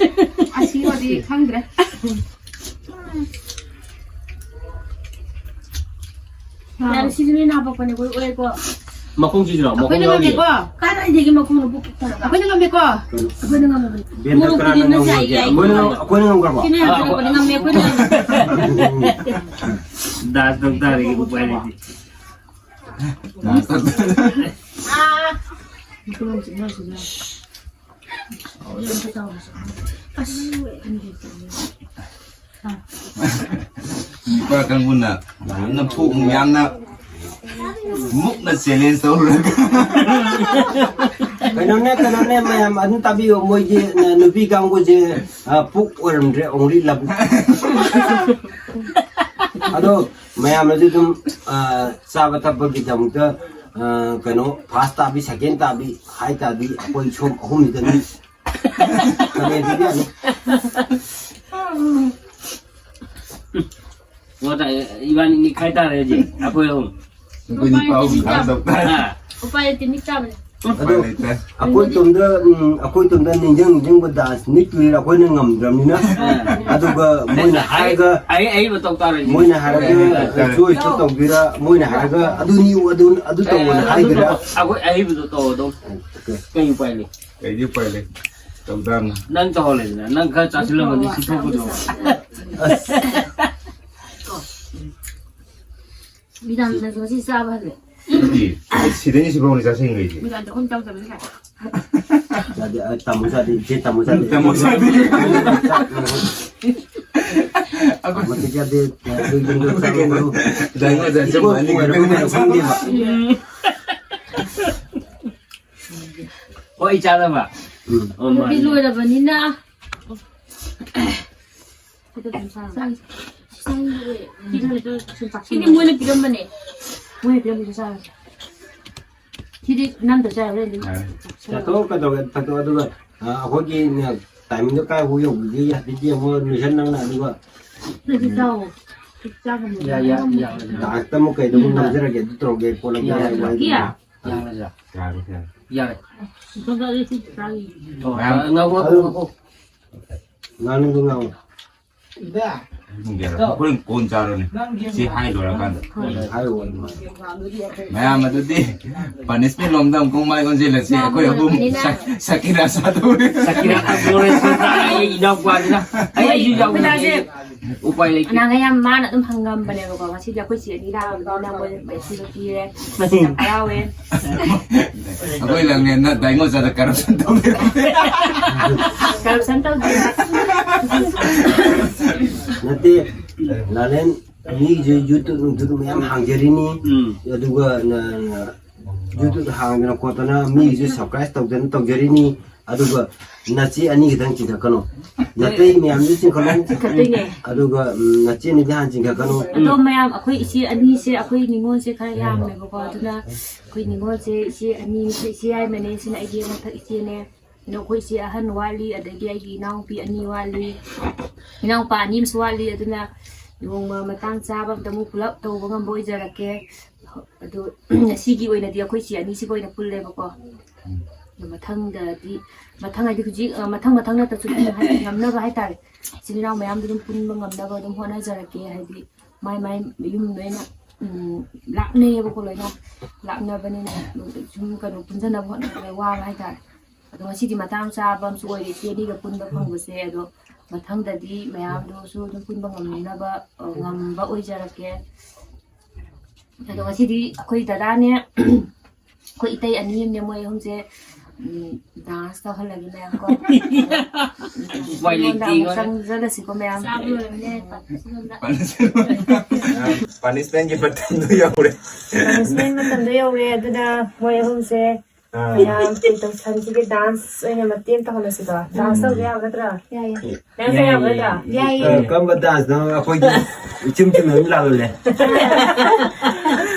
ꯑꯁꯤꯃꯗꯤ ꯈꯪꯗ꯭ꯔꯦ꯫ ꯌꯥꯔꯦ, ꯁꯤꯁꯨ ꯅꯣꯏꯅ ꯍꯥꯄꯛꯄꯅꯦ, ꯑꯩꯈꯣꯏ ꯑꯣꯏꯀꯣ꯫ ꯃꯈꯣꯡꯁꯤꯁꯨ ꯂꯥꯎ, ꯃꯈꯣꯡ ꯑꯩꯈꯣꯏꯅ ꯌꯥꯎꯔꯤꯌꯦ꯫ ꯉꯝꯃꯦꯀꯣ꯫ ꯀꯗꯥꯏꯗꯒꯤ ꯃꯈꯣꯡꯅꯣ, ꯄꯨꯛ ꯄꯤꯛ ꯊꯜꯂꯒ? ꯑꯩꯈꯣꯏꯅ ꯉꯝꯃꯦꯀꯣ꯫ ꯑꯩꯈꯣꯏꯅ ꯉꯝꯃꯦ꯫ ꯕꯦꯟꯗ ꯀꯅꯥꯅ ꯉꯝꯒꯦ? ꯑꯩꯈꯣꯏꯅ ꯉꯝ-, ꯑꯩꯈꯣꯏꯅ ꯉꯝꯈ꯭ꯔꯕꯣ? ꯁꯤꯅ ꯌꯥꯝ ꯐꯖꯕꯅꯦ, ꯉꯝꯃꯦ, ꯑꯩꯈꯣꯏꯅ ꯉꯝꯃꯦ꯫ Dance ꯇꯧ ꯇꯥꯔꯦ, ꯎꯄꯥꯏ ꯂꯩꯇꯦ꯫ ꯑꯥ꯫ ꯅꯨꯄꯥ ꯀꯥꯡꯕꯨꯅ ꯌꯥꯝꯅ ꯄꯨꯛ ꯌꯥꯝꯅ ꯃꯨꯛꯅ challenge ꯇꯧꯔꯒ꯫ ꯀꯩꯅꯣꯅꯦ, ꯀꯩꯅꯣꯅꯦ, ꯃꯌꯥꯝ ꯑꯗꯨꯝ ꯇꯥꯕꯤꯌꯣ, ꯃꯣꯏꯒꯤ, ꯑ, ꯅꯨꯄꯤ ꯀꯥꯡꯕꯨꯁꯦ, ꯑ, ꯄꯨꯛ ꯑꯣꯏꯔꯝꯗ꯭ꯔꯦ, only ꯂꯕꯨꯛ꯫ ꯑꯗꯣ ꯃꯌꯥꯝꯅꯁꯨ ꯑꯗꯨꯝ, ꯑ, ꯆꯥꯕ ꯊꯛꯄꯒꯤꯗꯃꯛꯇ, ꯑ, ꯀꯩꯅꯣ, first ꯇꯥꯕꯤ, second ꯇꯥꯕꯤ ꯍꯥꯏ ꯇꯥꯔꯗꯤ ꯑꯩꯈꯣꯏ ꯁꯣꯝ ꯑꯍꯨꯝꯁꯤꯗ ꯑꯗꯨꯝ ꯀꯃꯦꯟ ꯄꯤꯕꯤꯔꯛꯑꯅꯤ꯫ ꯉꯁꯥꯏ ꯏꯕꯥꯅꯤ ꯅꯤꯛꯈꯥꯏ ꯇꯥꯔꯦ ꯍꯧꯖꯤꯛ, ꯑꯩꯈꯣꯏ ꯑꯍꯨꯝ꯫ ꯑꯩꯈꯣꯏ ꯅꯤꯄꯥ ꯑꯍꯨꯝ ꯊꯥꯡ ꯇꯧ ꯇꯥꯔꯦ꯫ ꯍꯥ? ꯎꯄꯥꯏ ꯂꯩꯇꯦ, ꯅꯤꯛ ꯇꯥꯕꯅꯤ꯫ ꯑꯗꯣ ꯎꯄꯥꯏ ꯂꯩꯇꯦ꯫ ꯑꯩꯈꯣꯏ ꯇꯣꯝꯗ, ꯎꯝ, ꯑꯩꯈꯣꯏ ꯇꯣꯝꯗ ꯅꯤꯡꯁꯤꯡ ꯅꯤꯡꯁꯤꯡꯕ ꯗꯥꯟꯁ ꯅꯤꯛꯇꯨꯏꯔꯥ ꯑꯩꯈꯣꯏꯅ ꯉꯝꯗ꯭ꯔꯕꯅꯤꯅ꯫ ꯑꯗꯨꯒ ꯃꯣꯏꯅ ꯍꯥꯏꯔꯒ, ꯑꯩ, ꯑꯍꯩꯕ ꯇꯧ ꯇꯥꯔꯦ꯫ ꯃꯣꯏꯅ ꯍꯥꯏꯔꯒ ꯆꯣꯏꯁꯇꯣ ꯇꯧꯗꯣꯏꯔꯥ, ꯃꯣꯏꯅ ꯍꯥꯏꯔꯒ ꯑꯗꯨ ꯅꯤꯌꯨ, ꯑꯗꯨ, ꯑꯗꯨ ꯇꯧꯑꯣꯅ ꯑꯗꯨ ꯍꯥꯏꯗꯣꯏꯔꯥ? ꯇꯧ-, ꯑꯩꯈꯣꯏ ꯑꯍꯩꯕꯗꯣ ꯇꯧꯔꯗꯧ꯫ ꯀꯩ ꯎꯄꯥꯏ ꯂꯩ? ꯀꯩꯗꯤ ꯎꯄꯥꯏ ꯂꯩ? ꯇꯧ ꯇꯥꯕꯅꯤ꯫ ꯅꯪ ꯇꯧꯍꯜꯂꯦꯗꯅ, ꯅꯪ ꯈꯔ ꯆꯥꯁꯤꯜꯂꯝꯃꯗꯤ ꯁꯤ ꯊꯣꯛꯀꯗꯧꯕ꯫ ꯑꯁ꯫ ꯃꯤꯗꯥꯝꯅꯁꯨ ꯉꯁꯤ ꯆꯥꯕ ꯍꯜꯂꯦ꯫ ꯅꯠꯇꯦ, ꯁꯤꯗꯩ ꯁꯤꯐꯥꯎꯅꯤ ꯆꯥꯁꯤꯟꯈ꯭ꯔꯤꯁꯦ꯫ ꯃꯤꯗꯥꯝꯗꯣ ꯑꯩꯈꯣꯏ ꯆꯥꯎ ꯆꯥꯕꯗꯤ ꯈꯥꯏ꯫ ꯆꯥꯗꯦ, ꯑꯩ ꯇꯥꯃꯣ ꯆꯥꯗꯦ, ꯏꯆꯦ ꯇꯥꯃꯣ ꯆꯥꯗꯦ꯫ ꯇꯥꯃꯣ ꯆꯥꯗꯦ꯫ ꯇꯥꯃꯣ ꯆꯥꯗꯦ, ꯑꯗꯨ ꯌꯨꯝꯗ ꯆꯥꯕ ꯀꯩꯅꯣ꯫ ꯗꯥꯏꯃꯣꯟ ꯆꯥꯁꯤꯟꯕ ꯏꯀꯣꯏ ꯑꯅꯤ ꯀꯣꯏꯔꯕ ꯈꯪꯗꯦꯕ꯫ ꯈꯪꯗꯦꯕ꯫ ꯍꯣꯏ, ꯆꯥꯗꯕ꯫ ꯎꯝ꯫ ꯑꯣ, ꯅꯨꯄꯤ ꯃꯥꯅꯤ꯫ ꯂꯣꯏꯔꯕꯅꯤꯅ꯫ ꯁꯤꯗꯤ ꯃꯣꯏꯅ ꯄꯤꯔꯝꯕꯅꯦ꯫ ꯃꯣꯏꯅ ꯄꯤꯔꯝꯕꯁꯦ ꯆꯥꯔꯁꯦ꯫ ꯁꯤꯗꯤ ꯅꯝꯗ ꯆꯥꯔ ꯍꯣꯔꯦꯟ ꯑꯗꯨꯝ ꯌꯥꯔꯦ꯫ ꯆꯥꯊꯣꯛꯑꯣ, ꯀꯩꯗꯧꯒꯦ? ꯊꯛꯇꯣꯛꯑꯣ, ꯑꯗꯨꯒ, ꯑ, ꯑꯩꯈꯣꯏꯒꯤ ꯇꯥꯏꯃꯤꯡꯗꯣ ꯀꯥꯏꯐꯥꯎ ꯌꯧꯈꯤꯒꯦ ꯍꯥꯏꯐꯦꯠ ꯌꯦꯡꯉꯣ, ꯂꯣꯏꯁꯟ ꯅꯪꯅ, ꯑꯗꯨꯒ ꯅꯪꯁꯨ ꯆꯥꯎꯋꯣ꯫ ꯆꯥꯛ ꯆꯥꯕ ꯌꯥ, ꯌꯥ, ꯌꯥ, ꯌꯥ꯫ ꯗꯥꯟꯁꯇ ꯑꯃꯨꯛ ꯀꯩꯗ ꯑꯃꯨꯛ ꯎꯝ꯫ ꯅꯝꯖꯔꯒꯦ, ꯑꯗꯨ ꯇꯧꯔꯒꯦ, ꯈꯣꯠꯂꯒꯦ ꯌꯥ, ꯍꯥꯏꯕ ꯌꯥ꯫ ꯋꯥꯔꯤꯗꯨ꯫ ꯌꯥ, ꯌꯥ꯫ ꯌꯥꯔꯦ, ꯌꯥꯔꯦ꯫ ꯌꯥꯔꯦ꯫ ꯁꯨꯝ ꯆꯥꯔꯁꯤ, ꯁꯨꯝ ꯆꯥꯔꯁꯤ꯫ ꯑꯣ, ꯃꯌꯥꯝ꯫ ꯉꯥꯏꯈꯣ, ꯉꯥꯏꯈꯣ, ꯑꯗꯨ ꯉꯥꯏꯈꯣ꯫ ꯉꯥꯡꯅꯤꯡꯕ ꯉꯥꯡꯉꯣ꯫ ꯍꯣꯔꯦꯟ ꯀꯣꯟ ꯆꯥꯔꯣꯅꯦ꯫ ꯁꯤ ꯍꯥꯏ ꯂꯣꯏꯔꯀꯥꯟꯗ꯫ ꯍꯣꯏ, ꯍꯥꯏꯔꯣ ꯑꯗꯨꯃꯥꯏꯅ꯫ ꯃꯌꯥꯝ ꯑꯗꯨꯗꯤ punishment ꯂꯣꯝꯗ ꯑꯃꯨꯛ ꯃꯥꯏ ꯑꯣꯟꯁꯤꯜꯂꯁꯤ꯫ ꯑꯩꯈꯣꯏ ꯑꯍꯨꯝ ꯁꯛ-, ꯁꯀꯤꯔꯥ ꯆꯥꯗꯧꯔꯦ꯫ ꯁꯀꯤꯔꯥ ꯆꯥꯗꯧꯔꯦ꯫ ꯑꯩ ꯏꯅꯥꯎꯄꯥꯁꯤꯅ꯫ ꯑꯩ, ꯑꯩꯁꯨ ꯌꯥꯎꯅꯤꯡꯉꯦ꯫ ꯎꯄꯥꯏ ꯂꯩꯇꯦ꯫ ꯑꯅꯥꯒ ꯌꯥꯝ ꯃꯥꯅ ꯑꯗꯨꯝ ꯍꯪꯉꯝꯕꯅꯦꯕꯀꯣ꯫ ꯉꯁꯤꯗꯤ ꯑꯩꯈꯣꯏ ꯆꯦ ꯑꯅꯤ ꯂꯥꯛꯑꯕꯅꯤꯅ ꯃꯣꯏ ꯃꯩꯁꯤꯗꯣ ꯄꯤꯔꯦ꯫ ꯌꯥꯝ ꯍꯔꯥꯎꯋꯦ꯫ ꯑꯩꯈꯣꯏ ꯂꯥꯡꯂꯦꯟꯅ ꯗꯥꯏꯃꯣꯟ ꯆꯥꯗ corruption ꯇꯧꯕꯤꯔꯝꯃꯦ꯫ Corruption ꯇꯧꯗꯦ꯫ ꯅꯠꯇꯦ, ꯂꯥꯂꯦꯟ, ꯃꯤꯒꯤꯁꯨ YouTube ꯅꯨꯡꯇꯨꯕ ꯃꯌꯥꯝ ꯍꯥꯡꯖꯔꯤꯅꯤ꯫ ꯎꯝ꯫ ꯑꯗꯨꯒ ꯅ-, ꯅ-, YouTube ꯍꯥꯡꯗꯅ ꯈꯣꯠꯇꯅ ꯃꯤꯒꯤꯁꯨ subscribe ꯇꯧꯗꯅ ꯇꯧꯖꯔꯤꯅꯤ꯫ ꯑꯗꯨꯒ ꯅꯆꯦ ꯑꯅꯤ ꯈꯤꯇꯪ ꯆꯤꯡꯈꯠꯀꯅꯨ꯫ ꯅꯇꯩ ꯃꯌꯥꯝꯁꯨ ꯆꯤꯡꯈꯠꯂꯨ꯫ ꯆꯤꯡꯈꯠꯇꯣꯏꯅꯦ꯫ ꯑꯗꯨꯒ, ꯎꯝ, ꯅꯆꯦ ꯑꯅꯤꯗꯤ ꯍꯥꯟꯅ ꯆꯤꯡꯈꯠꯀꯅꯨ꯫ ꯑꯗꯣ ꯃꯌꯥꯝ, ꯑꯩꯈꯣꯏ ꯏꯆꯦ ꯑꯅꯤꯁꯦ, ꯑꯩꯈꯣꯏ ꯅꯤꯉꯣꯜꯁꯦ ꯈꯔ ꯌꯥꯝꯃꯦꯕꯀꯣ꯫ ꯑꯗꯨꯅ ꯑꯩꯈꯣꯏ ꯅꯤꯉꯣꯜꯁꯦ ꯏꯆꯦ ꯑꯅꯤ, ꯏꯆꯦ ꯌꯥꯏꯃꯅꯦ, ꯁꯤꯅ ꯑꯩꯒꯤ ꯃꯊꯛ ꯏꯆꯦꯅꯦ꯫ ꯑꯗꯣ ꯑꯩꯈꯣꯏ ꯏꯆꯦ ꯑꯍꯟ ꯋꯥꯠꯂꯤ, ꯑꯗꯒꯤ ꯑꯩꯒꯤ ꯏꯅꯥꯎꯄꯤ ꯑꯅꯤ ꯋꯥꯠꯂꯤ, ꯏꯅꯥꯎꯄꯥ ꯑꯅꯤ ꯑꯃꯁꯨ ꯋꯥꯠꯂꯤ꯫ ꯑꯗꯨꯅ ꯅꯣꯡꯃ ꯃꯇꯥꯡ ꯆꯥꯕ ꯑꯝꯗ ꯑꯃꯨꯛ ꯄꯨꯂꯞ ꯇꯧꯕ ꯉꯝꯕ ꯑꯣꯏꯖꯔꯛꯀꯦ꯫ ꯑꯗꯨ ꯉꯁꯤꯒꯤ ꯑꯣꯏꯅꯗꯤ ꯑꯩꯈꯣꯏ ꯆꯦ ꯑꯅꯤꯁꯤꯒ ꯑꯣꯏꯅ ꯄꯨꯜꯂꯦꯕꯀꯣ꯫ ꯑꯗꯣ ꯃꯊꯪꯗꯗꯤ, ꯃꯊꯪ ꯍꯥꯏꯗꯤ ꯍꯧꯖꯤꯛ, ꯑ, ꯃꯊꯪ ꯃꯊꯪ ꯅꯠꯇ꯭ꯔꯁꯨ ꯑꯗꯨꯝ ꯍꯥꯏꯗꯤ ꯉꯝꯅꯕ ꯍꯥꯏꯇꯥꯔꯦ, ꯏꯆꯤꯜ ꯏꯅꯥꯎ ꯃꯌꯥꯝꯗꯣ ꯑꯗꯨꯝ ꯄꯨꯟꯕ ꯉꯝꯅꯕ ꯑꯗꯨꯝ ꯍꯣꯠꯅꯖꯔꯛꯀꯦ꯫ ꯍꯥꯏꯗꯤ ꯃꯥꯏ ꯃꯥꯏ ꯌꯨꯝ ꯂꯣꯏꯅ, ꯎꯝ, ꯂꯥꯞꯅꯩꯌꯦꯕꯀꯣ, ꯂꯣꯏꯅ ꯂꯥꯞꯅꯕꯅꯤꯅ ꯁꯨꯝ ꯀꯩꯅꯣ ꯄꯨꯟꯖꯟꯅꯕ ꯍꯣꯠꯅꯕꯗ ꯋꯥꯕ ꯍꯥꯏꯇꯥꯔꯦ꯫ ꯑꯗꯣ ꯉꯁꯤꯗꯤ ꯃꯇꯥꯡ ꯆꯥꯕ ꯑꯃꯁꯨ ꯑꯣꯏꯔꯦ ꯏꯆꯦ ꯑꯅꯤꯒ ꯄꯨꯟꯕ ꯐꯪꯕꯁꯦ꯫ ꯑꯗꯣ ꯃꯊꯪꯗꯗꯤ ꯃꯌꯥꯝꯗꯨꯁꯨ ꯑꯗꯨꯝ ꯄꯨꯟꯕ ꯉꯝꯅꯕ, ꯑ, ꯉꯝꯕ ꯑꯣꯏꯖꯔꯛꯀꯦ꯫ ꯑꯗꯣ ꯉꯁꯤꯗꯤ ꯑꯩꯈꯣꯏ ꯗꯗꯥꯅꯦ, ꯑꯩꯈꯣꯏ ꯏꯇꯩ ꯑꯅꯤ ꯑꯃꯅꯦ, ꯃꯣꯏ ꯑꯍꯨꯝꯁꯦ, ꯎꯝ, ꯗꯥꯟꯁ ꯇꯧꯍꯜꯂꯒꯦ ꯃꯌꯥꯝ ꯀꯣ꯫ ꯎꯄꯥꯏ ꯂꯩꯇꯦ, ꯑꯩꯉꯣꯟꯗ ꯑꯃꯨꯛ ꯑꯩꯉꯣꯟꯗ꯫ ꯆꯪꯖꯜꯂꯁꯤꯀꯣ ꯃꯌꯥꯝ꯫ ꯆꯥꯕ ꯂꯣꯏꯔꯕꯅꯦ, ꯄꯥꯟꯊꯣꯛꯁꯤ ꯁꯣꯝꯗ꯫ ꯄꯥꯅꯤꯁꯃꯦꯟꯒꯤ ꯃꯇꯝꯗꯣ ꯌꯧꯔꯦ꯫ ꯄꯥꯅꯤꯁꯃꯦꯟ ꯃꯇꯝꯗꯣ ꯌꯧꯔꯦ, ꯑꯗꯨꯅ ꯃꯣꯏ ꯑꯍꯨꯝꯁꯦ ꯑꯥ꯫ ꯃꯌꯥꯝ ꯀꯩ ꯇꯧꯁꯟꯁꯤꯒꯦ, ꯗꯥꯟꯁ ꯑꯣꯏꯅ ꯃꯇꯦꯛ ꯑꯃ ꯇꯧꯍꯜꯂꯁꯤꯀꯣ꯫ ꯗꯥꯟꯁ ꯎꯝ꯫ ꯇꯧꯕ ꯌꯥꯕ ꯅꯠꯇ꯭ꯔꯥ? ꯌꯥꯏꯌꯦ꯫ ꯅꯪꯁꯨ ꯌꯥꯕ ꯅꯠꯇ꯭ꯔꯥ? ꯌꯥꯏꯌꯦ꯫ ꯑ, ꯀꯔꯝꯕ ꯗꯥꯟꯁꯅꯣ? ꯑꯩꯈꯣꯏꯗꯤ ꯏꯆꯨꯝ ꯆꯨꯝꯅ ꯑꯗꯨꯝ ꯂꯥꯜꯂꯨꯔꯦ꯫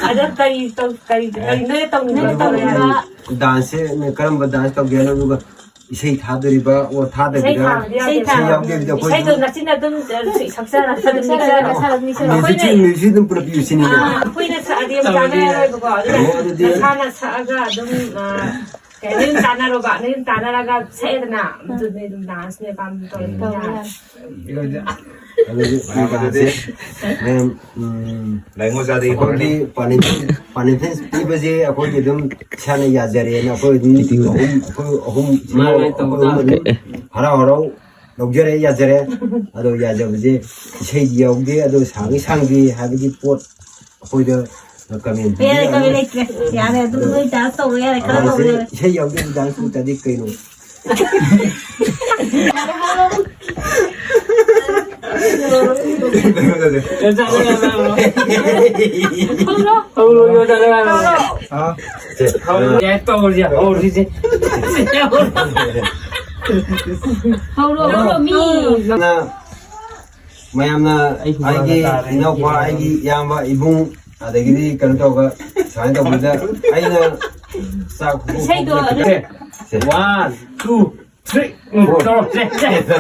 ꯑꯗꯣ ꯀꯔꯤ ꯇꯧ-, ꯀꯔꯤ, ꯀꯔꯤ ꯅꯣꯏꯅ ꯇꯧꯅꯤꯡꯕ ꯅꯪꯅ ꯇꯧꯅꯤꯡꯕ ꯇꯧꯅꯤꯡꯕ꯫ ꯗꯥꯟꯁꯁꯦ ꯀꯔꯝꯕ ꯗꯥꯟꯁ ꯇꯧꯒꯦ ꯍꯥꯏꯅꯣ? ꯑꯗꯨꯒ ꯏꯁꯩ ꯊꯥꯗꯣꯔꯤꯕ, ꯑꯣ, ꯏꯁꯩ ꯊꯥꯗꯕꯤꯗ? ꯊꯥꯕꯗꯤ ꯌꯥꯗꯦ꯫ ꯏꯁꯩ ꯊꯥꯕ꯫ ꯌꯥꯎꯗꯕꯤꯗ ꯑꯩꯈꯣꯏꯗꯤ ꯏꯁꯩꯗꯣ ꯅꯆꯤꯟꯅ ꯑꯗꯨꯝ, ꯑ, ꯁꯛꯆꯔꯒ ꯑꯗꯨꯝ ꯁꯛꯆꯔꯒ ꯅꯤꯛꯆꯔꯒ꯫ ꯁꯥꯔꯒ ꯅꯤꯛꯆꯔꯒ꯫ ꯃ꯭ꯌꯨꯖꯤꯛꯁꯤ, ꯑꯩꯈꯣꯏꯅ ꯃ꯭ꯌꯨꯖꯤꯛꯁꯤ ꯑꯗꯨꯝ ꯄꯨꯂꯞ ꯄꯤꯌꯨ ꯁꯤꯅꯤꯅꯦ꯫ ꯑꯥ, ꯑꯩꯈꯣꯏꯅ ꯁꯛꯑꯗꯤ ꯑꯃꯨꯛ ꯇꯧꯔꯒꯦ꯫ ꯆꯥꯟꯅꯔꯣꯏꯕꯀꯣ꯫ ꯑꯗꯨꯅ ꯑꯣ, ꯑꯗꯨꯗꯤ ꯅꯁꯥꯅ ꯁꯛꯑꯒ ꯑꯗꯨꯝ, ꯑ, ꯀꯩ ꯍꯥꯏꯅꯤ, ꯑꯗꯨꯝ ꯆꯥꯟꯅꯔꯣꯕ꯫ ꯑꯗꯨꯝ ꯆꯥꯟꯅꯔꯒ ꯁꯛꯑꯦꯗꯅ, ꯑꯗꯨꯗꯤ ꯑꯗꯨꯝ ꯗꯥꯟꯁꯅꯦ ꯑꯄꯥꯝꯕ ꯇꯧꯔꯗꯤ ꯇꯧꯕ ꯌꯥꯔꯦ꯫ ꯌꯥꯔꯦ꯫ ꯑꯗꯨꯗꯤ ꯃꯌꯥꯝ ꯑꯗꯨꯗꯤ ꯃꯌꯥꯝ, ꯎꯝ, ꯂꯥꯏꯉꯣꯖꯥꯗꯒꯤ ꯑꯩꯈꯣꯏꯒꯤ ꯍꯧꯔꯅꯤ꯫ ꯄꯥꯅꯤ-, ꯄꯥꯅꯤꯁꯃꯦꯟ ꯄꯤꯕꯁꯦ ꯑꯩꯈꯣꯏꯒꯤ ꯑꯗꯨꯝ ꯏꯁꯥꯅ ꯌꯥꯖꯔꯦꯅ ꯑꯩꯈꯣꯏ ꯑꯗꯨꯝ ꯑꯍꯨꯝ, ꯑꯩꯈꯣꯏ ꯑꯍꯨꯝ, ꯃꯥꯅꯦ, ꯃꯥꯅꯦ, ꯑꯩꯈꯣꯏ ꯑꯍꯨꯝ ꯑꯗꯨꯝ ꯍꯔꯥꯎ ꯍꯔꯥꯎ ꯂꯧꯖꯔꯦ, ꯌꯥꯖꯔꯦ꯫ ꯑꯗꯣ ꯌꯥꯖꯕꯁꯦ ꯏꯁꯩꯗꯤ ꯌꯥꯎꯗꯦ, ꯑꯗꯣ ꯁꯥꯡꯉꯤ ꯁꯥꯡꯗꯦ ꯍꯥꯏꯕꯒꯤ ꯄꯣꯠ ꯑꯩꯈꯣꯏꯗ ꯀꯃꯦꯟ ꯌꯥꯔꯦ, ꯄꯤꯕꯤꯔꯛꯑꯅꯨ꯫ ꯀꯃꯦꯟ ꯂꯩꯇ꯭ꯔꯦ꯫ ꯌꯥꯔꯦ, ꯑꯗꯨꯝ ꯑꯗꯣ ꯅꯣꯏ ꯗꯥꯟꯁ ꯇꯧꯕ ꯌꯥꯔꯦ, ꯈꯔ ꯗꯥꯟꯁꯁꯦ ꯇꯧꯕ ꯌꯥꯔꯦ꯫ ꯏꯁꯩ ꯌꯥꯎꯗꯕꯤ ꯗꯥꯟꯁ ꯑꯃꯇꯗꯤ ꯀꯩꯅꯣ? ꯍꯧꯔꯣ, ꯌꯥꯔꯦ, ꯇꯧꯔꯁꯤ, ꯍꯧꯔꯁꯤ꯫ ꯍꯧꯔꯣ, ꯍꯧꯔꯣ, ꯃꯤ꯫ ꯅ ꯃꯌꯥꯝꯅ ꯑꯩꯒꯤ ꯑꯩꯒꯤ ꯇꯥꯔꯦ꯫ ꯏꯅꯥꯎꯄꯥ, ꯑꯩꯒꯤ ꯏꯌꯥꯝꯕ, ꯏꯕꯨꯡ, ꯑꯗꯒꯤꯗꯤ ꯀꯩꯅꯣ ꯇꯧꯔꯒ ꯁꯨꯃꯥꯏꯅ ꯇꯧꯕꯗ ꯑꯩꯅ ꯆꯥꯛ ꯏꯁꯩꯗꯣ ꯁꯦ, ꯁꯦ꯫ One, two, three. ꯎꯝ, ꯇꯧꯔꯣ, ꯁꯦ, ꯁꯦ꯫ ꯁꯦ꯫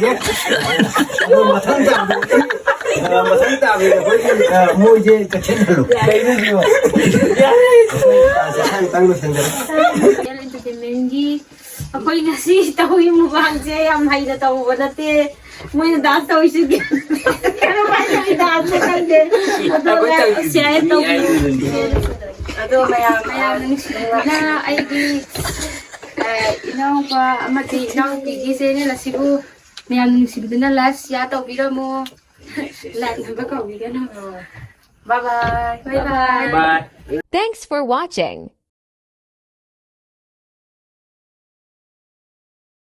ꯑꯗꯣ ꯃꯊꯪ ꯇꯥꯕꯗꯗꯤ, ꯑ, ꯃꯊꯪ ꯇꯥꯕꯗꯗꯤ ꯑꯩꯈꯣꯏꯒꯤ, ꯑ, ꯃꯣꯏꯁꯦ ꯆꯦꯛꯁꯤꯟꯍꯜꯂꯨ꯫ ꯀꯩꯅꯣ ꯁꯤꯕꯣ? ꯑꯩꯈꯣꯏ ꯇꯥꯟꯁꯦ ꯈꯤꯇꯪ ꯂꯣꯏꯁꯤꯟꯖꯔꯦ꯫ Entertainment ꯒꯤ ꯑꯩꯈꯣꯏ ꯉꯁꯤ ꯇꯧꯔꯤ ꯃꯨꯛꯕꯥꯡꯁꯦ ꯌꯥꯝ ꯍꯩꯅ ꯇꯧꯕ ꯅꯠꯇꯦ꯫ ꯃꯣꯏꯅ dance ꯇꯧꯔꯤꯁꯤꯗꯤ ꯀꯔꯝꯍꯥꯏꯅ ꯇꯧꯔꯤ dance ꯅꯣ ꯈꯪꯗꯦ꯫ ꯑꯗꯣ ꯑꯩꯈꯣꯏ ꯇꯧꯔꯤꯁꯤꯗꯤ share ꯇꯧꯕꯤꯌꯨ꯫ ꯑꯗꯣ ꯃꯌꯥꯝ, ꯃꯌꯥꯝꯅ ꯅꯨꯡꯁꯤꯕꯤꯗꯨꯅ ꯑꯩꯒꯤ, ꯑ, ꯏꯅꯥꯎꯄꯥ ꯑꯃꯗꯤ ꯏꯅꯥꯎꯄꯤꯒꯤ channel ꯑꯁꯤꯕꯨ ꯃꯌꯥꯝꯅ ꯅꯨꯡꯁꯤꯕꯤꯗꯨꯅ like, share ꯇꯧꯕꯤꯔꯝꯃꯣ꯫ Like number ꯀꯧꯕꯤꯒꯅꯨ꯫ Bye bye. Bye bye. Bye. Thanks for watching.